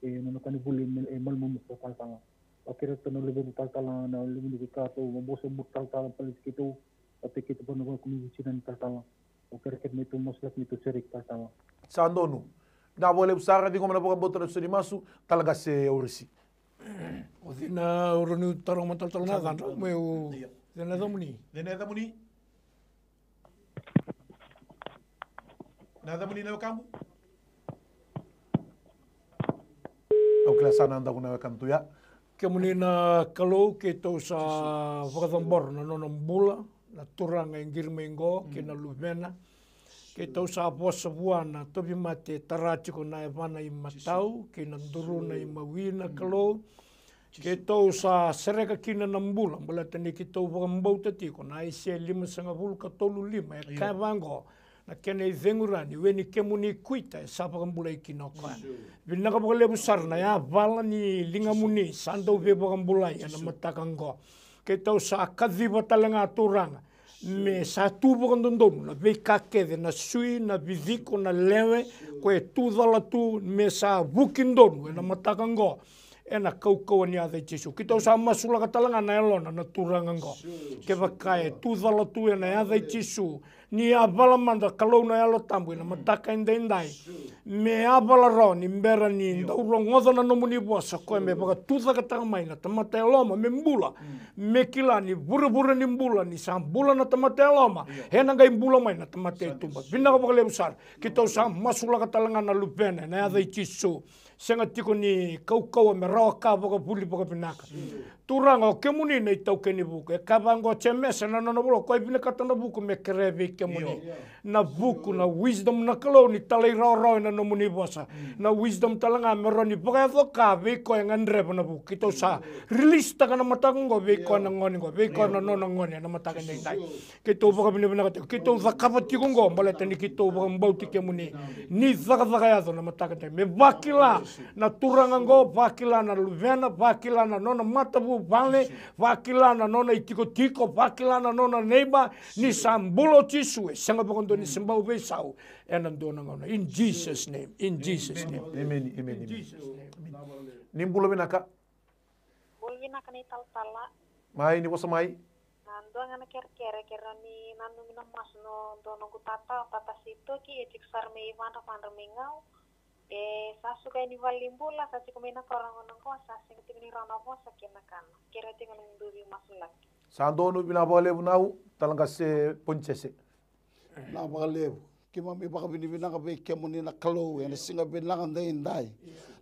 E nona ka ni vuli, e malumalumu sina, talatala. O kere tu na luvequ, talatala, na luvequ ka tu, mo boso mu, talatala, palisi keitou. O te keitou pa na vaka kumi vuli sina ni, talatala. O kerekere me tou masulaki, me tou sereki, talatala. Sa donu. Vinaka vakalevu sara, ciqoma na vakabauta na so ni masu, talatala qase Orisi. O cei na ura ni taroga, talatala, na cadra, meu, cei na yacamuni? Cei na yacamuni? Na yacamuni na wekaqu? Au kila sa na daku na wekana tu ya. Kemuni na Kalou, keitou sa vakacabora na nona bula, na turaga e qiri mai qo, kei na luvena. Keitou sa vosa vua na tauvimate e tara tiko na yavana imatau, kei na duruna imawi, na Kalou. Keitou sa sereka kina na bula, baleta ni keitou vakabauta tiko na Aisea limasagavulu ka tolu lima, e kaya vaqo, na kena icegu ra ni we ni kemuni kuita, e sa vakabulai kina o koya. Vinaka vakalevu sara na yavala ni ligamuni sa dau veivakabulai ena mataka qo. Keitou sa kaciva tale ga, Turaga, me sa tu vakadodonu na veika kece, na sui, na viciko, na lewe, ko e tu cala tu, me sa vuki donu ena mataka qo. Ena kaukauwa ni yaca i Jisu. Keitou sa masulaka tale ga na yalona na turaga qo. Kevaka e tu cala tu, ena yaca i Jisu, ni yavala mada, Kalou, na Yalo Tabu ena mataka edaidai. Me yavala rawa ni bera ni dau rogoca na nomuni vosa, koya me vakatucaketaka mai na tamata e loma me bula. Me kila ni vuravura ni bula, ni sa bula na tamata e loma, ena qai bula mai na tamata e tuba. Vinaka vakalevu sara. Keitou sa masulaka tale ga na luvena ena yaca i Jisu. Sega tiko ni kaukauwa me rawa ka vakavuli vakavinaka. Turaga, o kemuni na itaukei ni vuku. E kaya vaqo o Jemesa ena nona vola, ko e vinakata na vuku me kerea vei kemuni. Na vuku, na wisdom, na Kalou, ni talairawarawa ena nomuni vosa. Na wisdom tale ga me rawa ni vakayaco ka vei koya e gadreva na vuku. Keitou sa release taka na mataka qo vei koya na gone qo, vei koya na nona gone ena mataka edaidai. Keitou vakavinavinaka tiko, keitou cakava tiko qo, baleta ni keitou vakabauti kemuni. Ni cakacaka yaco na mataka edaidai. Me vakila na turaga qo, vakila na luvena, vakila na nona matavuvale, vakila na nona itikotiko, vakila na nona neighbor, ni sa bula o Jisu, e sega vakadua ni se bau veisau ena dua na gauna. In Jesus' name, in Jesus' name. Emeni, emeni, emeni. Ni bula vinaka. Bula vinaka na italatala. Mai, ni vosa mai. Na dua ga na kerekere, kerea ni nanumi na masu no dua noqu tata, o tata Sitoki, e tiko sara mai Vadravadra mai Gau. E sa suka yani valenibula, sa tiko mai na koro gona qo, sa sega tiko ni rawa na vosa kei na kana. Kerea tiko na dua veimasulaki. Sa donu, vinaka vakalevu nau, talatala qase Ponisese. Vinaka vakalevu. Keimami vakavinavinaka vei kemuni na Kalou ena siga vinaka edaidai.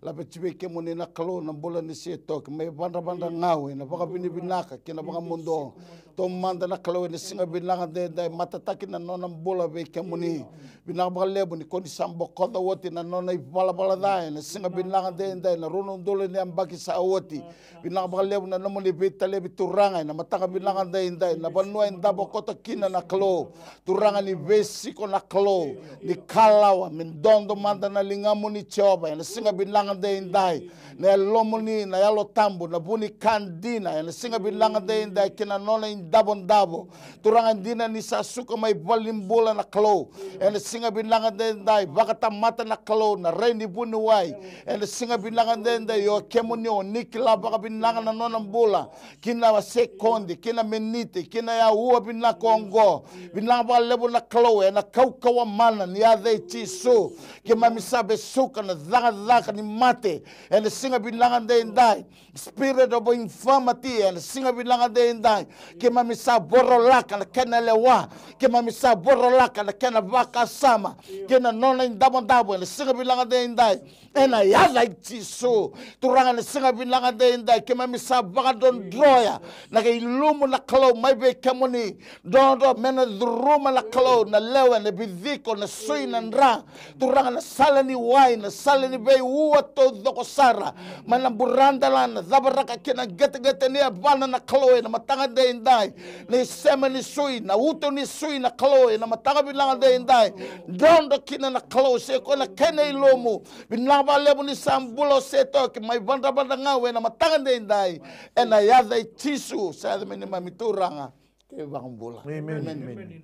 Laveti vei kemuni na Kalou na bula ni Sitoki mai Vadravadra Gau, ena vakavinavinaka kei na vakamuduo. Taumada na Kalou ena siga vinaka edaidai, matataki na nona bula vei kemuni. Vinaka vakalevu ni ko ni sa bokoca oti na nona ivalavala ca ena siga vinaka edaidai, na rua na udolu ni yabaki sa oti. Vinaka vakalevu na nomuni veitalevi Turaga ena mataka vinaka edaidai, na vanua e davo koto kina na Kalou. Turaga ni veisiko na Kalou, ni kalawa, me dodo mada na ligamuni Jiova ena siga vinaka edaidai. Na yalomuni, na Yalo Tabu, na vu ni ka dina ena siga vinaka edaidai, kei na nona davodavo. Turaga, dina ni sa suka mai valenibula na Kalou. Ena siga vinaka daidai, vakatamata na Kalou na rai ni vuniwai. Ena siga vinaka daidai, o kemuni o ni kila vakavinaka na nona bula, ki na sekodi, ki na miniti, ki na aua vinaka oqo. Vinaka vakalevu na Kalou ena kaukauwa mana ni yaca i Jisu. Keimami sa vesuka na cakacaka ni mate ena siga vinaka daidai. Spirit of infirmity, ena siga vinaka daidai, keimami sa vorolaka na kena lewa, keimami sa vorolaka na kena vakasama, kei na nona idavodavo ena siga vinaka daidai. Ena yaca i Jisu, Turaga, ena siga vinaka daidai, keimami sa vakadrodroya na ilumu na Kalou mai vei kemuni. Drodro me na curuma na Kalou na lewe, na viciko, na sui, na dra. Turaga, na sala ni wai, na sala ni veiua taucoko sara, mai na buradalana, cavaraka kina qeteqete ni yavana na Kalou ena mataka daidai. Na isema ni sui, na uto ni sui na Kalou ena mataka vinaka daidai. Drodro kina na Kalou, se koya na kena ilumu. Vinaka vakalevu ni sa bula o Setoki mai Vadravadra Gau ena mataka daidai. Ena yaca i Jisu, sa yaca me neimami Turaga kei Vakabula. Amen. Amen.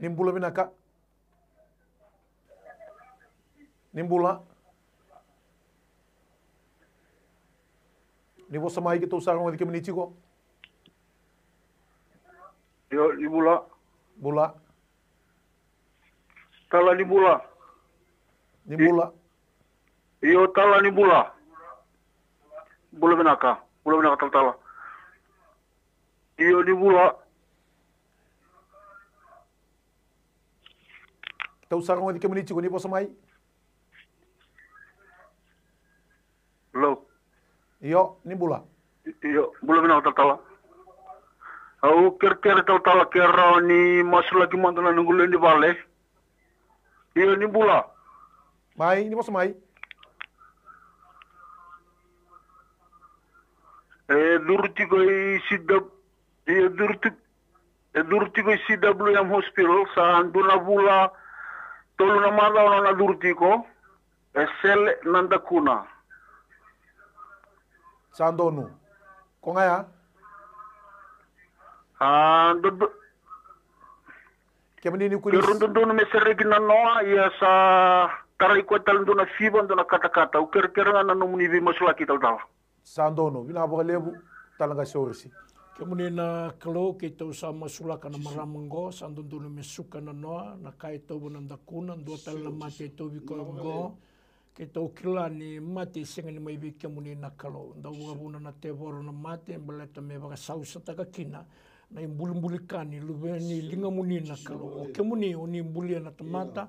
Ni bula vinaka. Ni bula. Ni vosa mai, keitou sa rogoci kemuni tiko. Io, ni bula. Bula. Tala, ni bula. Ni bula. Io, tala, ni bula. Bula vinaka. Bula vinaka, talatala. Io, ni bula. Tou sa rogoci kemuni tiko, ni vosa mai. Hello. Io, ni bula. Io, bula vinaka, talatala. Au kerekere, talatala, ke rawa ni masulaki mada na noqu lewe ni vale. Io, ni bula. Mai, ni vosa mai. E curu tiko i C W, e curu tiko, e curu tiko i C W M Hospital, sa dua na vula, tolu na macawa na curu tiko. E sele na dakuna. Sa donu. Ko ga ya? A, dodo. Kemuni ni kuri. Keirau dodonu me sereki na noa, ia sa tarai koya tale dua na fiva, dua na katakata. Au kerekere ga na nomuni veimasulaki, talatala. Sa donu, vinaka vakalevu, tala ga Sorisi. Kemuni na Kalou, keitou sa masulaka na marama qo, sa dodonu me suka na noa, na ka e tauva na dakuna, dua tale na mate e tauvi koya qo. Keitou kila ni mate e sega ni mai vei kemuni na Kalou. Dau vakavuna na tevoro na mate, baleta me vakasausataka kina na ibulibuli ka ni luve ni ligamuni na Kalou. O kemuni, o ni bulia na tamata,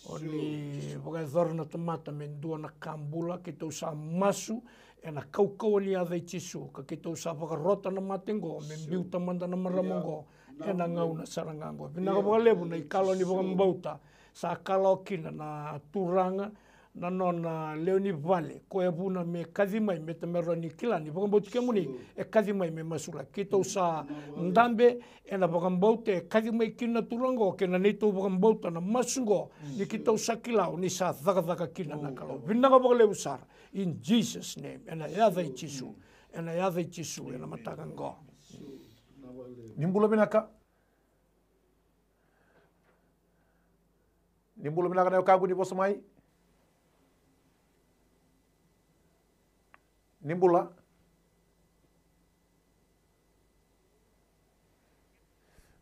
o ni vakayacora na tamata me dua na ka bula, keitou sa masu ena kaukauwa ni yaca i Jisu, ka keitou sa vakarota na mate qo, me biuta mada na marama qo, ena gauna sara ga qo. Vinaka vakalevu na ikalawa ni vakabauta, sa kalawa kina na Turaga, na nona lewe ni vale, koya vuna me kaci mai, me tamera ni kila ni vakabauti kemuni, e kaci mai me masulaki. Keitou sa dabe ena vakabauta e kaci mai kina na Turaga qo, kei na neitou vakabauta na masu qo, ni keitou sa kila o ni sa cakacaka kina na Kalou. Vinaka vakalevu sara. In Jesus' name, ena yaca i Jisu, ena yaca i Jisu, ena mataka qo. Ni bula vinaka. Ni bula vinaka na wekaqu, ni vosa mai. Ni bula.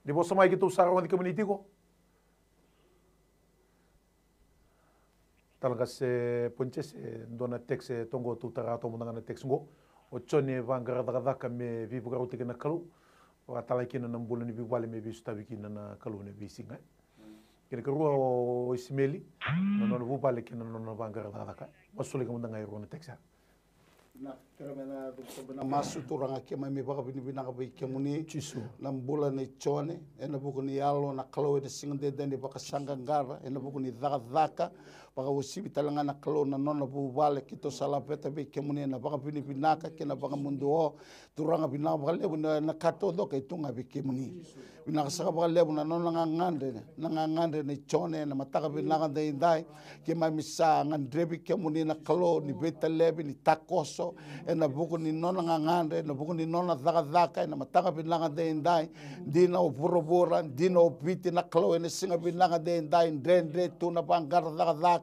Ni vosa mai, keitou sa rogoci kemuni tiko. Tala ga se Ponce, se dua na text e toqo, tou tara toka mada ga na text qo. O Jone, vaqara cakacaka me veivakarautaki na Kalou, vakatalai kina na bula ni veivale me veisotavi kina na Kalou ena veisiga. Kena karua o Isimeli, na nona vuvale kei na nona vaqara cakacaka. Masulaki mada ga e rua na text ya. Na kere me na cuva sobu na masu. Turaga, keimami vakavinavinaka vei kemuni. Jisu. Na bula nei Jone, ena vuku ni Yalo na Kalou, ena siga daidai ni vakasaqaqara, ena vuku ni cakacaka Vakauasivi tale ga na Kalou na nona vuvale, keitou sa laveta vei kemuni na vakavinavinaka kei na vakamuduo. Turaga, vinaka vakalevu na, na ka taucoko e tu ga vei kemuni. Vinaka saka vakalevu na nona gagadre, na gagadre nei Jone ena mataka vinaka daidai. Keimami sa gadrevi kemuni na Kalou ni veitalevi, ni takoso ena vuku ni nona gagadre, ena vuku ni nona cakacaka ena mataka vinaka daidai. Dina o vuravura, dina o Viti na Kalou ena siga vinaka daidai, dredre tu na vaqara cakacaka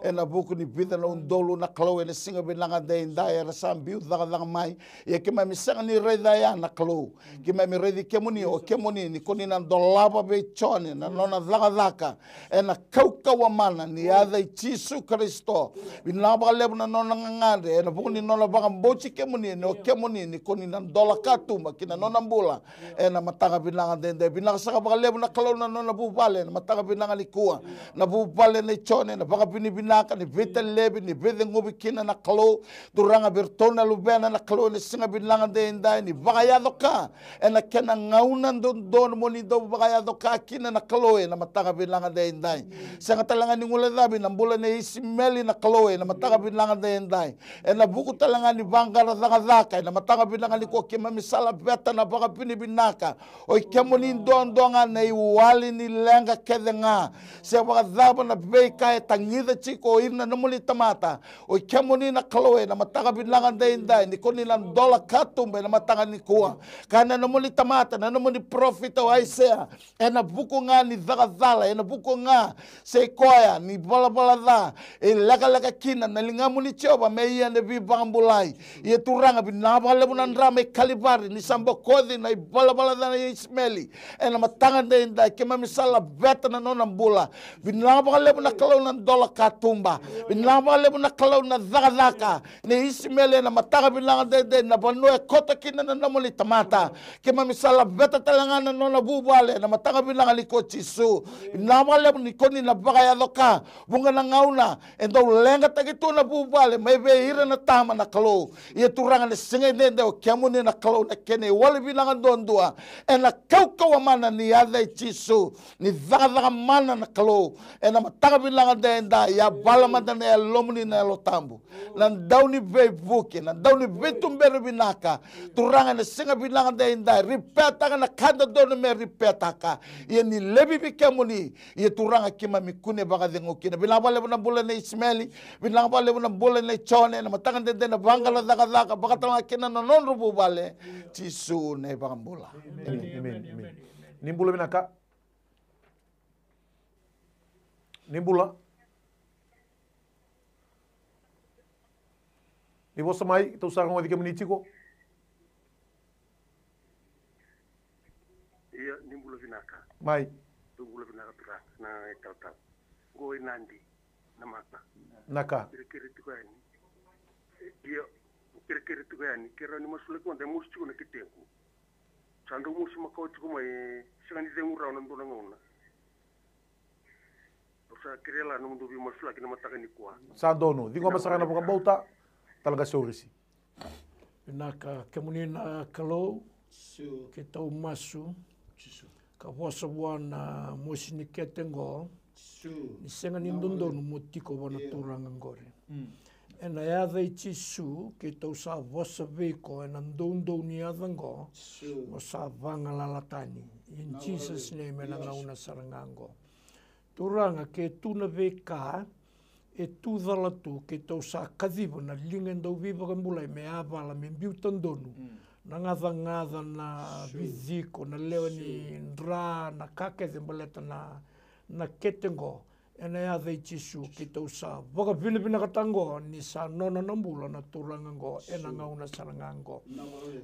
ena vuku ni vica na udolu na Kalou ena siga vinaka daidai era sa biu cakacaka mai. Ia keimami sega ni raica ya na Kalou. Keimami raici kemuni, o kemuni ni ko ni na dolava vei Jone na nona cakacaka ena kaukauwa mana ni yaca i Jisu Karisito. Vinaka vakalevu na nona gagadre ena vuku ni nona vakabauti kemuni, ni o kemuni ni ko ni na dola katuba ki na nona bula ena mataka vinaka daidai. Vinaka saka vakalevu na Kalou na nona vuvale ena mataka vinaka nikua. Na vuvale nei Jone, na vakavinavinaka ni veitalevi, ni veiceguvi kina na Kalou. Turaga, vei iratou na luvena na Kalou ena siga vinaka daidai, ni vakayaco ka ena kena gauna dodonu mo ni dau vakayaco ka kina na Kalou ena mataka vinaka daidai. Sega tale ga ni guilecavi na bula nei Isimeli na Kalou ena mataka vinaka daidai. Ena vuku tale ga ni vaqara cakacaka ena mataka vinaka nikua, keimami sa laveta na vakavinavinaka. O i kemuni duadua ga na iwali ni leqa kece ga. Se vakacava na veika e tagica tiko o ira na nomuni tamata, o i kemuni na Kalou ena mataka vinaka daidai, ni ko ni na dola katuba ena mataka nikua. Kaya na nomuni tamata, na nomuni parofita o Aisea, ena vuku ga ni caka cala, ena vuku ga, se i koya ni valavala ca e lekaleka kina na ligamuni Jiova me ia na veivakabulai. Ia Turaga, vinaka vakalevu na drama i Kalivari ni sa bokoci na ivalavala ca nei Isimeli. Ena mataka daidai keimami sa laveta na nona bula. Vinaka vakalevu na Kalou na dola katuba. Vinaka vakalevu na Kalou na cakacaka nei Isimeli ena mataka vinaka daidai, na vanua e koto kina na nomuni tamata. Keimami sa laveta tale ga na nona vuvale ena mataka vinaka nikua, Jisu. Vinaka vakalevu ni ko ni na vakayaco ka. Vuqa na gauna e dau leqataki tu na vuvale mai vei ira na tama na Kalou. Ia Turaga, na siga edaidai o kemuni na Kalou na kena iwali vinaka duadua. Ena kaukauwa mana ni yaca i Jisu, ni cakacaka mana na Kalou ena mataka vinaka daidai. Yavala mada na Yalomuni na Yalo Tabu, na dau ni veivuke, na dau ni veituberi vinaka. Turaga, ena siga vinaka daidai, ripetaka na ka dodonu me ripetaka. Ia ni laivi vei kemuni. Ia Turaga, keimami kune vakacegu kina. Vinaka vakalevu na bula nei Isimeli. Vinaka vakalevu na bula nei Jone, na mataka daidai, na vaqara cakacaka, vakatalega kina na nodra vuvale. Jisu na iVakabula. Emeni, emeni, emeni. Ni bula vinaka. Ni bula. Ni vosa mai, tou sa rogoci kemuni tiko. Ia, ni bula vinaka. Mai. Ni bula vinaka, turaga na italatala. Qo i Nadi, Namata. Naka. Kerekere tiko yani. Ia, kerekere tiko yani, kerea ni masulaki mada, e mosi tiko na ketequ. Sa dau mosi makawa tiko mai, sega ni cegu rawa na dua na gauna. Au sa kerea la nomudou veimasulaki na mataka nikua. Sa donu, ciqoma sara na vakabauta, talega Saurisi. Vinaka, kemuni na Kalou, keitou masu ka vosa vua na mosi ni kete qo, ni sega ni dodonu mo tiko vua na turaga qori. Ena yaca i Jisu, keitou sa vosa vei iko ena doudou ni yaca qo, mo sa vagalala tani. In Jesus' name, ena gauna sara ga qo. Turaga, ke tu na veika e tu cala tu, keitou sa kaciva na liga e dau veivakabulai me yavala, me biuta donu na gacagaca, na viciko, na lewe ni dra, na ka kece baleta na, na kete qo. Ena yaca i Jisu, keitou sa vakavinavinakataka qo ni sa nona na bula na turaga qo ena gauna sara ga qo.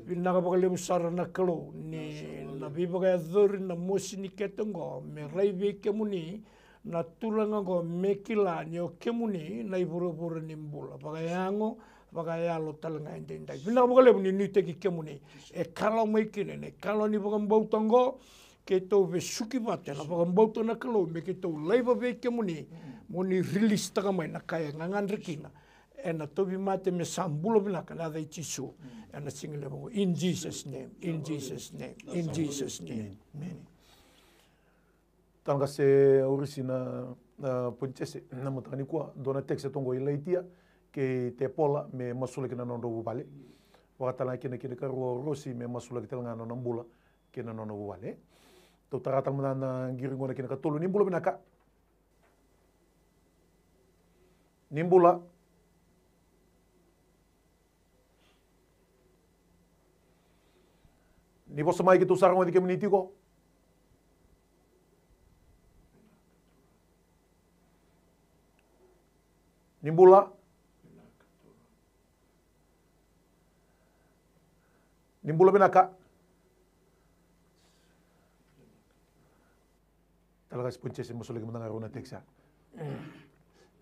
Vinaka vakalevu sara na Kalou ni na veivakayacori na mosi ni kete qo me rai vei kemuni na turaga qo, me kila ni o kemuni na ivurevure ni bula vakayago, vakayalo talega edaidai. Vinaka vakalevu ni nuitaki kemuni e kalawa mai kina na ikalawa ni vakabauta qo. Keitou vesuki vata ena vakabauta na Kalou me keitou laiva vei kemuni, mo ni rilisitaka mai na ka e gagadre kina. Ena tauvimate me sa bula vinaka, na yaca i Jisu. Ena siga levu qo. In Jesus' name, in Jesus' name, in Jesus' name. Amen. Talega se Urisi na na Poinisese na mataka nikua, dua na text e toqo i Laitia kei Tepola me masulaki na nodrau vuvale. Vakatalega kina kei na karua o Rosi me masulaki talega na nona bula kei na nona vuvale. Tou tara tale mada na qiri gona kina katolu. Ni bula vinaka. Ni bula. Ni vosa mai keitou sa rogoci kemuni tiko. Ni bula. Ni bula vinaka. Talega se Poinisese masulaki mada ga rau na text ya.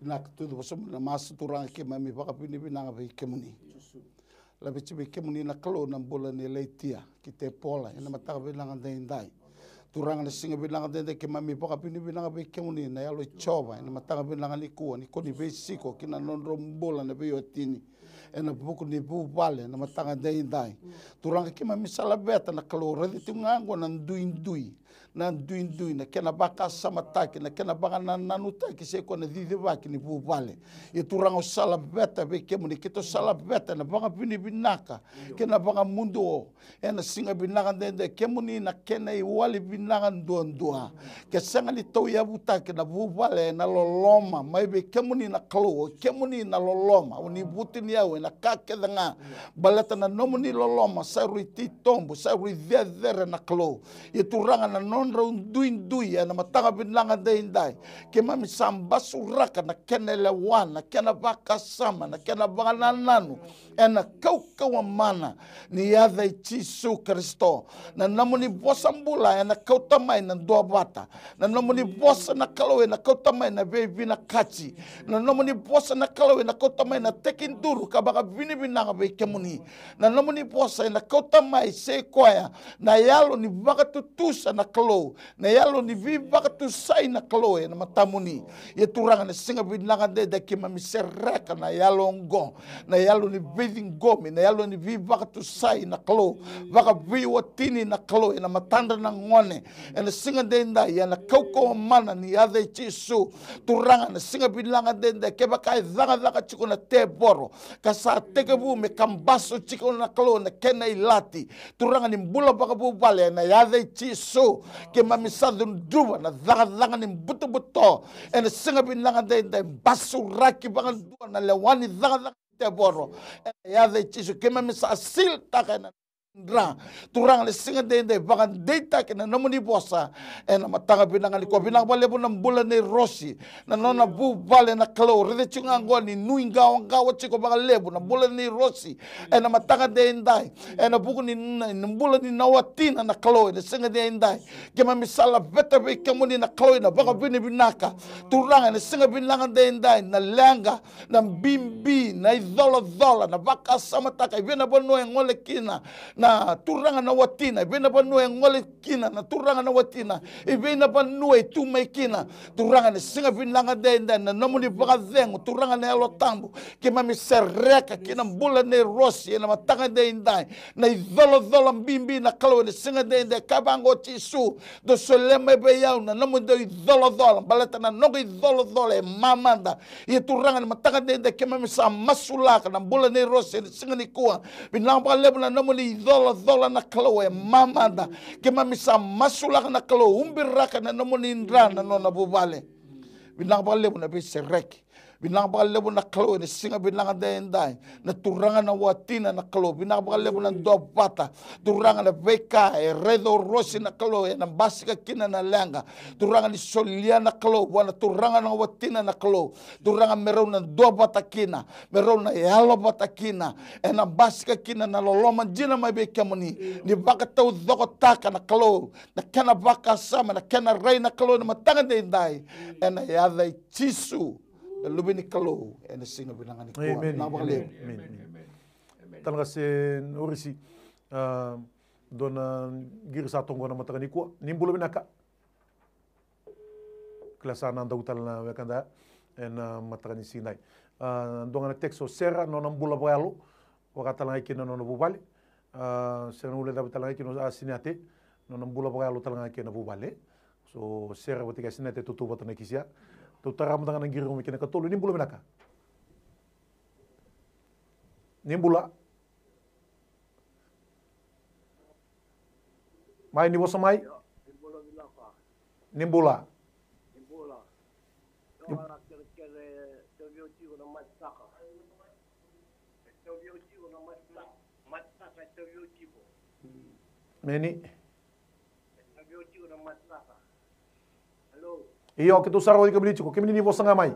Vinaka Tucu, vosa mai na masu. Turaga keimami vakavinavinaka vei kemuni. Laveti vei kemuni na Kalou na bula nei Laitia kei Tepola ena mataka vinaka daidai. Turaga na siga vinaka daidai keimami vakavinavinaka vei kemuni na Yalo i Jiova ena mataka vinaka nikua ni ko ni veisiko ki na nodrau bula na veiwatini ena vuku ni vuvale ena mataka daidai. Turaga keimami sa laveta na Kalou, raica tiko ga oqo na duidui, na duidui, na kena vakasamataki, na kena vakanananutaki se koya na cicivaki ni vuvale. Ia Turaga au sa laveta vei kemuni, keitou sa laveta na vakavinavinaka kei na vakamuduo ena siga vinaka daidai, kemuni na kena iwali vinaka duadua. Ke sega ni tauyavutaki na vuvale ena loloma mai vei kemuni na Kalou, o kemuni na loloma, o ni vutuniyau ena ka kece ga. Baleta na nomuni loloma sa rui titobu, sa rui cecere na Kalou. Ia Turaga na nodrau duidui ena mataka vinaka daidai, keimami sa basuraka na kena lewa, na kena vakasama, na kena vakanananu ena kaukauwa mana ni yaca i Jisu Karisito. Na nomuni vosa bula ena kauta mai na duavata. Na nomuni vosa na Kalou ena kauta mai na veivinakati. Na nomuni vosa na Kalou ena kauta mai na tekiduru ka vakavinavinaka vei kemuni. Na nomuni vosa ena kauta mai se koya na yalo ni vakatutusa na Kalou, na yalo ni veivakatusai na Kalou ena matamuni. Ia Turaga na siga vinaka daidai keimami sereka na yalo oqo, na yalo ni veiciqomi, na yalo ni veivakatusai na Kalou, vakaveiwatini na Kalou ena matadra na gone ena siga daidai, ena kaukauwa mana ni yaca i Jisu. Turaga na siga vinaka daidai, kevaka e cakacaka tiko na tevoro ka sa tekivu me kabasu tiko na Kalou na kena ilati, Turaga ni bula vakavuvale ena yaca i Jisu. Keimami sa cudruva na cakacaka ni butobuto ena siga vinaka daidai, basuraki vakadua na lewa ni cakacaka ni tevoro ena yaca i Jisu. Keimami sa siltaka ena dra. Turaga na siga daidai, vakadeitaki na nomuni vosa ena mataka vinaka nikua. Vinaka vakalevu na bula nei Rosi, na nona vuvale na Kalou. Raica tiko ga oqo ni nuiqawaqawa tiko vakalevu na bula nei Rosi ena mataka daidai, ena vuku ni na, na bula ni na watina na Kalou ena siga daidai. Keimami sa laveta vei kemuni na Kalou ena vakavinavinaka, Turaga, ena siga vinaka daidai, na leqa, na bibi, na icolacola, na vakasamataka, i vei na vanua e gole kina na turaga na watina, i vei na vanua e gole kina na turaga na watina, i vei na vanua e tu mai kina. Turaga na siga vinaka daidai, na nomuni vakacegu, Turaga na Yalo Tabu, keimami sereka ki na bula nei Rosi ena mataka daidai, na icolacola bibi na Kalou ena siga daidai, ka vaqo Jisu, dou solia mai vei au na nomudou icolacola, baleta na noqu icolacola e mamada. Ia Turaga na mataka daidai keimami sa masulaka na bula nei Rosi ena siga nikua. Vinaka vakalevu na nomuni icolacola na Kalou e mamada. Keimami sa masulaka na Kalou, ubiraka na nomuni dra na nona vuvale. Vinaka vakalevu na veisereki. Vinaka vakalevu na Kalou ena siga vinaka daidai, na turaga na watina na Kalou. Vinaka vakalevu na duavata, Turaga, na veika e raica o Rosi na Kalou, ena basika kina na leqa. Turaga ni solia na Kalou vua na turaga na watina na Kalou, Turaga, me rau na duavata kina, me rau na yalo vata kina, ena basika kina na loloma dina mai vei kemuni. Ni vakataucokotaka na Kalou na kena vakasama, na kena rai na Kalou ena mataka daidai, ena yaca i Jisu na Luve ni Kalou ena siga vinaka nikua. Emeni. Vinaka vakalevu. Emeni. Emeni. Talega se Orisi, a, dua na qiri sa toqo na mataka nikua. Ni bula vinaka. Kila sa na dau tale na wekada ena mataka ni siga dai. A, dua ga na text o Sera, nona bula vakayalo, vaka talega kina nona vuvale. A, Sera na ule cava talega kina o Asinate, nona bula vakayalo talega kina vuvale. So Sera vata kei Asinate, tautauvata na kisi ya. Tou tara mada ga na qiri mai kina katolu. Ni bula vinaka. Ni bula. Mai, ni vosa mai. Ni bula. Meni. Io, keitou sa rogoci kemuni tiko, kemuni ni vosa ga mai.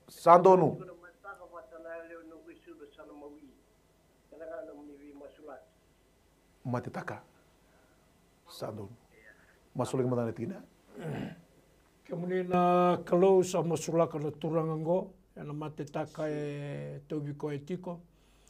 Sa donu. Matetaka. Sa donu. Masulaki mada na tikina. Kemuni na Kalou, sa masulaka na turaga oqo ena matetaka e tauvi koya tiko.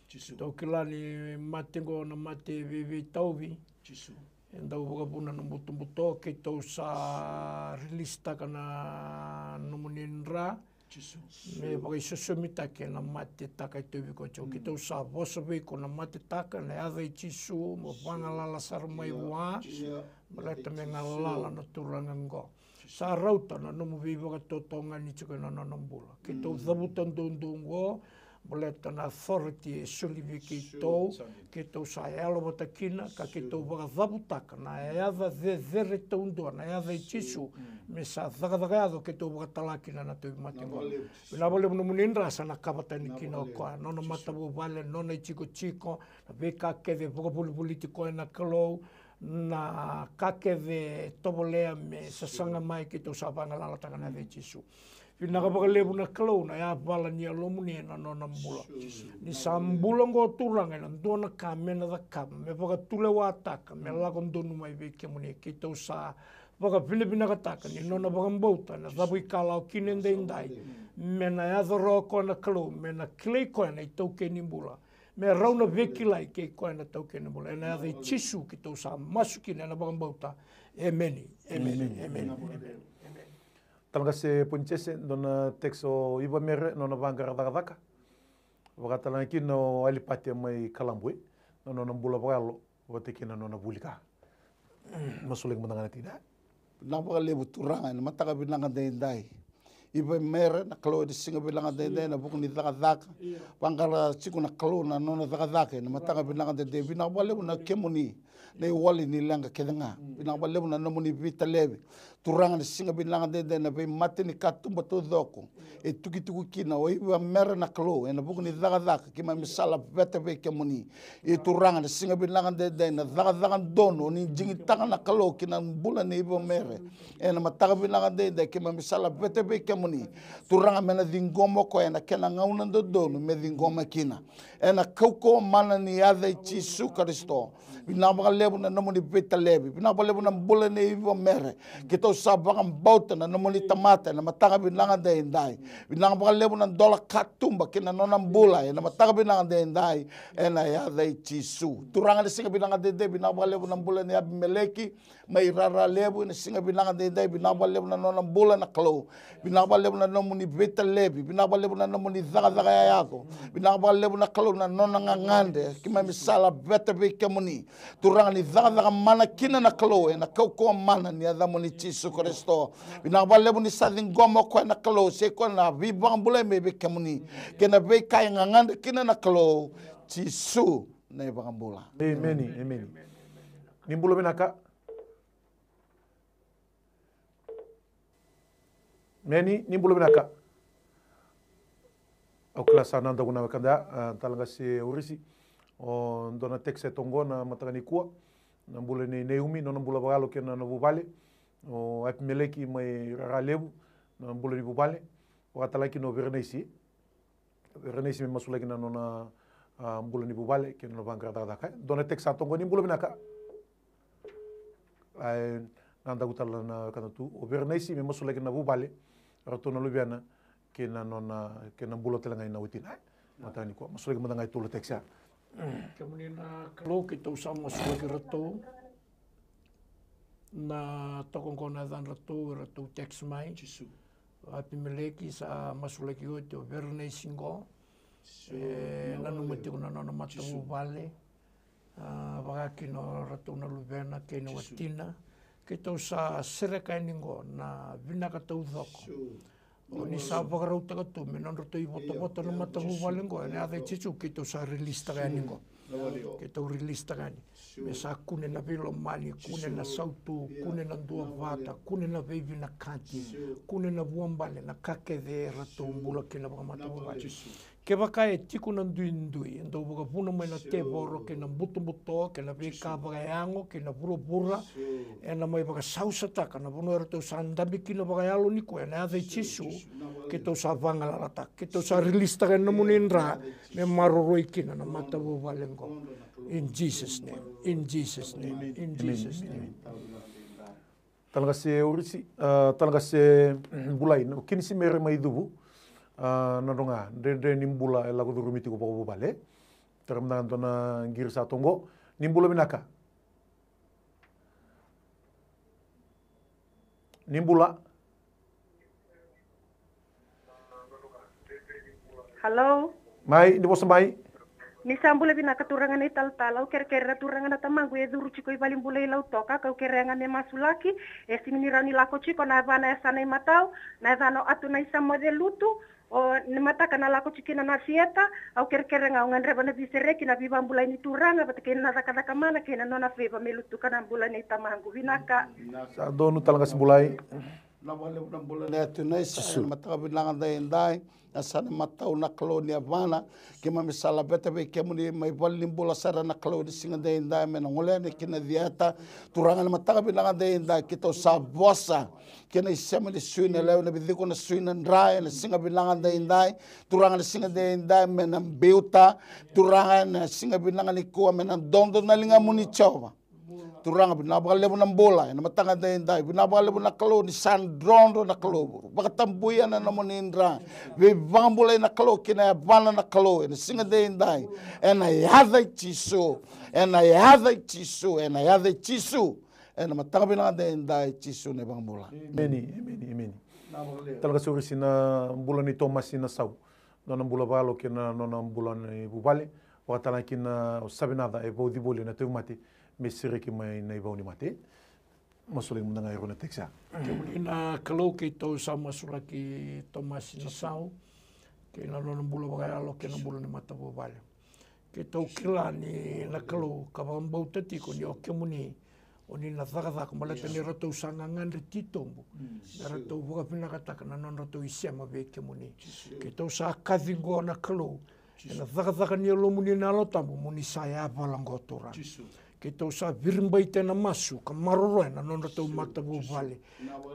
Jisu. Tou kila ni mate oqo na mate veiveitauvi. Jisu. E dau vakavuna na butobuto, keitou sa rilisitaka na nomuni dra. Jisu. Me vakaisosomitaki ena matetaka e tauvi koya tiko. Mm. Keitou sa vosa vei iko na matetaka ena yaca i Jisu, mo vagalala sara mai vua. Jisu. Baleta me galala na turaga oqo. Sa rauta na nomu veivakatotogani tiko ena nona bula. Keitou cavuta duadua oqo, baleta na authority e soli vei keitou, keitou sa yalo vata kina, ka keitou vakacavutaka na yaca cecere taudua, na yaca i Jisu, me sa cakacaka yaco, keitou vakatala kina na tauvimate oqo. Vinaka vakalevu nomuni dra sa na kava tani kina o koya, nona matavuvale, nona itikotiko, na veika kece e vakavolivoliti koya na Kalou, na ka kece e tovolea me sasaga mai, keitou sa vagalalataka na yaca i Jisu. Vinaka vakalevu na Kalou na yavala ni Yalomuni ena nona bula. Ni sa bula oqo Turaga ena dua na ka me na cakava, me vakatulewataka, me lako donu mai vei kemuni. Keitou sa vakavinavinakataka ni nona vakabauta ena cavuikalawa kina edaidai, me na yaco rawa o koya na Kalou, me na kilai koya na itaukei ni bula. Me rau na veikilai kei koya na itaukei ni bula. Ena yaca i Jisu keitou sa masu kina ena vakabauta. Emeni. Emeni. Emeni. Emeni. Emeni. Talaqase Ponisese, dua na text o Iva Mere, nona vaqara cakacaka. Vakatalega kina o Alipate mai Kalabue, na nona bula vakayalo vata kei na nona vuli ka. Masulaki mada ga na tikina. Vinaka vakalevu Turaga ena mataka vinaka daidai. Iva Mere na Kalou ena siga vinaka daidai ena vuku ni cakacaka. Vaqara tiko na Kalou na nona cakacaka ena mataka vinaka daidai. Vinaka vakalevu na kemuni na iwali ni leqa kece ga. Vinaka vakalevu na nomuni veitalevi. Turaga ena siga vinaka daidai na veimate ni katuba taucoko. E tukituki kina o Iva Mere na Kalou ena vuku ni cakacaka keimami sa laveta vei kemuni. Ia Turaga ena siga vinaka daidai na cakacaka donu o ni digitaka na Kalou ki na bula nei Iva Mere. Ena mataka vinaka daidai keimami sa laveta vei kemuni. Turaga me na ciqoma o koya ena kena gauna dodonu me ciqoma kina. Ena kaukauwa mana ni yaca i Jisu Karisito. Vinaka vakalevu na nomuni veitalevi. Vinaka vakalevu na bula nei Iva Mere. Keitou sa vakabauta na nomuni tamata ena mataka vinaka daidai. Vinaka vakalevu na dola katuba ki na nona bula ena mataka vinaka daidai. Ena yaca i Jisu. Turaga ena siga vinaka daidai, vinaka vakalevu na bula nei Apimeleki mai Raralevu ena siga vinaka daidai, vinaka vakalevu na nona bula na Kalou. Vinaka vakalevu na nomuni veitalevi, vinaka vakalevu na nomuni cakacaka yayaco. Vinaka vakalevu na Kalou na nona gagadre, keimami sa laveta vei kemuni. Turaga ni cakacaka mana kina na Kalou, ena kaukauwa mana ni yacamuni Jisu Karisito. Vinaka vakalevu ni sa ciqoma o koya na Kalou, se koya na veivakabulai mai vei kemuni. Kei na veika e gagadre kina na Kalou, Jisu na iVakabula. Emeni, emeni. Ni bula vinaka. Meni, ni bula vinaka. Au kila sa nadaku na wekada, a, Talaqase Urisi. O dua na text e toqo na mataka nikua. Na bula nei Neumi, nona bula vakayalo kei na nona vuvale. O Apimeleki mai Raralevu, na bula ni vuvale. Vakatalega kina o Verenaisi. Verenaisi me masulaki na nona, a, bula ni vuvale kei na nona vaqara cakacaka. Dua na text sa toqo, ni bula vinaka. Ai, nadaku tale na wekada tu. O Verenaisi me masulaki na vuvale, ratou na luvena kei na nona, kei na bula tale ga i na watina. Mataka nikua, masulaki mada ga e tolu na text ya. Kemuni na Kalou, keitou sa masulaki ratou. Na toka oqo na yacadratou, eratou text mai. Jisu. O Apimeleki sa masulaki oti, o Verenaisi qo. E nanuma tiko na nona matavuvale, a, vaka kina o ratou na luvena kei na watina. Keitou sa sereka yani oqo na vinaka taucoko o ni sa vakarautaka tu me nodratou ivotavota na matavuvale oqo. Ena yaca i Jisu keitou sa rilisitaka yani oqo. Keitou rilisitaka yani me sa kune na veilomani, kune na sautu, kune na duavata, kune na veivinakati, kune na vuabale, na ka kece eratou bula kina vakamatavuvale. Kevaka e tiko na duidui e dau vakavuna mai na tevoro kei na butobuto kei na veika vakayago kei na vuravura, ena mai vakasausataka na vanua eratou sa dabe kina vakayalo nikua. Ena yaca i Jisu keitou sa vagalalataka, keitou sa rilisitaka ena nomuni dra me maroroi kina na matavuvale oqo. In Jesus' name, in Jesus' name, in Jesus' name. Talagase Urisi, a, talagase Bulai, o Kinisi Mere mai Cuvu. A, na droga dredre ni bula e lako curumi tiko vakavuvale. Tara mada dua na qiri sa toqo. Ni bula vinaka. Ni bula. Hello. Mai, ni vosa mai. Ni sa bula vinaka turaga na italatala, au kerekere na turaga na tamaqu e curu tiko i valenibula i Lautoka, kau kerea ga me masulaki, e sega ni rawa ni lako tiko na yavana e sa na imatau, na yacana o Atu na Isa Moce Lutu, o ni mataka na lako tiko kina na sieta, au kerekere ga au gadreva na veisereki na veivabulai ni turaga, vata kei na cakacaka mana kei na nona feiva me lutuka na bula nei tamaqu vinaka. Sa donu talagase Bulai. Na vakalevu na bula nei Atu na Isa, ena mataka vinaka daidai, na sa na matau na Kalou ni yavana, keimami sa laveta vei kemuni mai valenibula sara na Kalou ni siga daidai, me na gole yani ki na cieta, turaga na mataka vinaka daidai, keitou sa vosa, kei na isema ni sui na lewe na viciko na sui na dra, ena siga vinaka daidai, turaga na siga daidai, me na biuta, turaga na siga vinaka nikua, me na dodo na ligamuni Jiova. Turaga, vinaka vakalevu na bula ena mataka daidai, vinaka vakalevu na Kalou ni sa drodro na Kalou, vakatabuya na nomuni dra, veivakabulai na Kalou, kei na yavana na Kalou, ena siga daidai, ena yaca i Jisu, ena yaca i Jisu, ena yaca i Jisu, ena mataka vinaka daidai, Jisu na iVakabula. Emeni, emeni, emeni. Talagase Urisi, na bula nei Tomasi Nasau. Nona bula vakayalo kei na nona bula ni vuvale, vakatalega kina o Savenaca e vauci voli ena tauvimate me sereki mai na ivau ni mate. Masulaki mada ga e rua na tekisi ya. Kemuni na Kalou, keitou sa masulaki Tomasi Nasau kei na nona bula vakayalo kei na bula ni matavuvale. Keitou kila ni na Kalou ka vakabauta tiko ni o kemuni o ni na cakacaka baleta ni ratou sa gagadre titobu me ratou vakavinakataka na nodratou isema vei kemuni. Keitou sa kaci oqo na Kalou ena cakacaka ni Yalomuni na Yalo Tabu, mo ni sa yavala oqo Turaga. Keitou sa viribaita ena masu ka maroroya na nodratou matavuvale,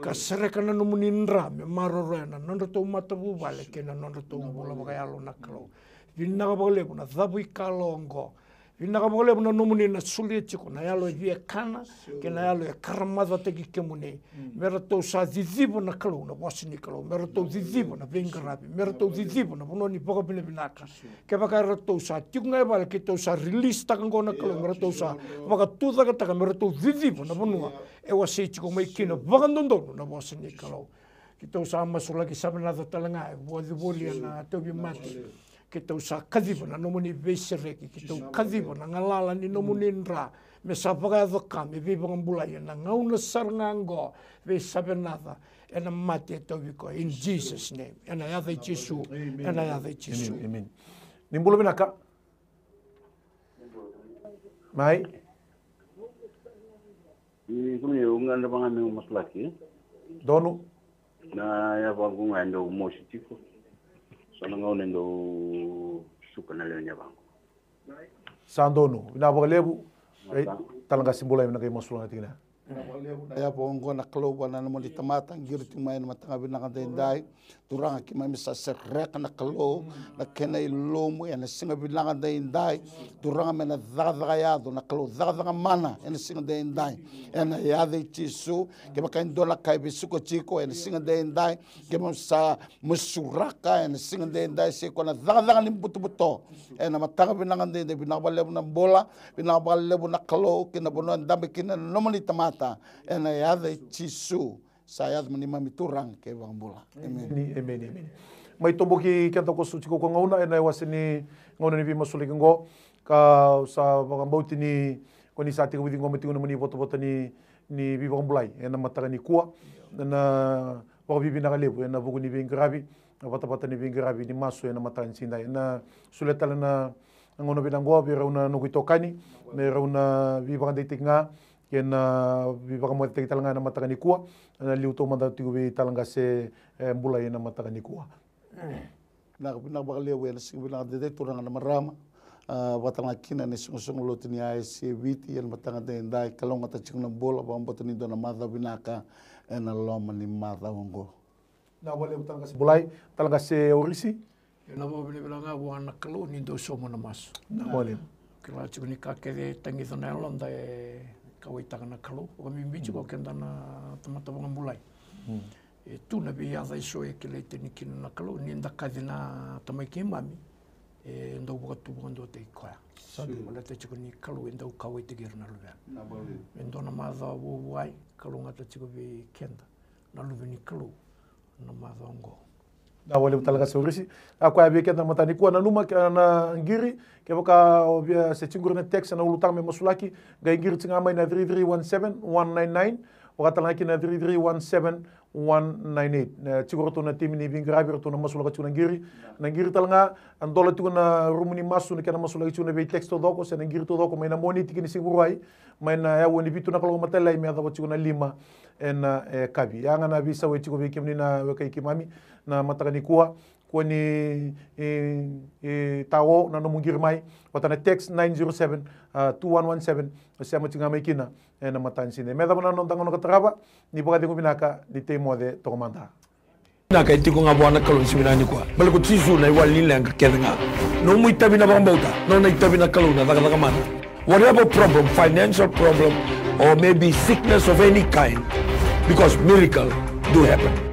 ka sereka na nomuni dra me maroroya na nodratou matavuvale kei na nodratou bula vakayalo na Kalou. Vinaka vakalevu na cavuikalawa oqo. Vinaka vakalevu na nomuni na solia tiko na yalo e via kana kei na yalo e karamacataki kemuni. Me ratou sa ciciva na Kalou, na vosa ni Kalou, me ratou ciciva na veiqaravi, me ratou ciciva na vanua ni vakavinavinaka. Kevaka e ratou sa tiko ga e vale, keitou sa rilisitaka oqo na Kalou, me ratou sa vakatucaketaka, me ratou ciciva na vanua e wasei tiko mai kina vakadodonu na vosa ni Kalou. Keitou sa masulaki Savenaca tale ga e vauci voli ena tauvimate. Keitou sa kaciva na nomuni veisereki, keitou kaciva na galala ni nomuni dra me sa vakayaco ka me veivakabulai ena gauna sara ga oqo vei Savenaca, ena mate e tauvi koya. In Jesus' name. Ena yaca i Jisu. Ena yaca i Jisu. Emeni. Ni bula vinaka. Mai. I kemuni, au gadreva ga meu masulaki. Donu. Na yavaqu ga e dau mosi tiko. So na gauna e dau suka na lewe ni yavaqu. Sa donu. Vinaka vakalevu. Ei, talagasi Bulai, na qai masulaka tiko na. Na yavaqu oqo na Kalou vua na nomuni tamata, qiri tiko mai na mataka vinaka daidai. Turaga, keimami sa sereka na Kalou na kena ilumu ena siga vinaka daidai. Turaga, me na cakacaka yaco na Kalou, cakacaka mana ena siga daidai. Ena yaca i Jisu, kevaka e dua na ka e vesuka tiko ena siga daidai, keimami sa masulaka ena siga daidai, se koya na cakacaka ni butobuto. Ena mataka vinaka daidai, vinaka vakalevu na bula, vinaka vakalevu na Kalou, kei na vanua e dabe kina na nomuni tamata. Ena yaca i Jisu. Sa yaco mo neimami Turaga kei Vakabula. Emeni. Emeni, emeni, emeni. Mai toboki keda ko sa tiko ko gauna ena iwase ni gauna ni veimasulaki oqo, ka sa vakabauti ni ko ni sa tiko vici goma tiko na mani votavota ni, ni veivakabulai ena mataka ni kua. Na vakavivinaka levu ena vuku ni veiqaravi, na vatavata ni veiqaravi ni masu ena mataka ni siga edai. Ena solia tale na gauna vinaka oqo vei rau na noqu itokani me rau na veivakadeitaki ga kei na veivakamocetaki tale ga ena mataka ni kua. Ena liu taumada tiko vei Talaqase, e, Bulai ena mataka ni kua. Vinaka, vinaka vakalevu ena siga vinaka edaidai, turaga na marama. A, vakatalega kina na isoqosoqo lotu ni A S C Viti ena mataka edaidai, kalougata tiko na bula, vakabauta ni dua na macawa vinaka ena loma ni macawa oqo. Vinaka vakalevu Talaqase Bulai. Talaqase Orisi. Ena vakavinavinaka ga vua na Kalou ni dau sauma na masu. Vinaka vakalevu. Kila tiko ni ka kece e tagica na yaloda e kauwaitaka na Kalou. Vakabibi tiko keda na tamata vakabulai. E tu na veiyaca eso e kilai tani kina na Kalou, ni da kaci na tamai keimami, e dau vakatu vakaduataki koya. Sa dina. Baleta tiko ni Kalou e dau kauwaitaki ira na luvena. E dua na macawa vou vua, kalougata tiko vei keda na luve ni Kalou na macawa oqo. Vinaka vakalevu Talaqase Orisi. A koya vei keda na mataka ni kua, nanuma ke, na qiri, kevaka o via se tiko qori na text na ulutaga me masulaki, qai qiri tiko ga mai na three three one seven one nine nine, vakatalega kina na three three one seven one nine eight. E, tiko ratou na timi ni veiqaravi, ratou na masulaka tiko na qiri. Na qiri talega, a dola tiko na rumu ni masu, na kena masulaki tiko na vei text taucoko se na qiri taucoko mai na Moniti ki na Siga February, mai na yaua ni vitu na kaloko matailalai me yacova tiko na lima ena, e, yakavi. Ya ga na veisau e tiko vei kemuni na wekai keimami na mataka ni kua. Kua ni, e, e, tao na nomu qiri mai vata na text nine zero seven, a, two one one seven, o sema tiko ga mai kina ena mataka ni siga. Me yacova na noda gauna ka tarava, ni vakacegu vinaka, ni tei moce toka mada. Vinaka e tiko ga vua na Kalou ni siga vinaka ni kua. Baleta ko Jisu na iwali ni leqa kece ga. Nomu itavi na vakabauta, nona itavi na Kalou na cakacaka mana. Whatever problem, financial problem, or maybe sickness of any kind, because miracle do happen.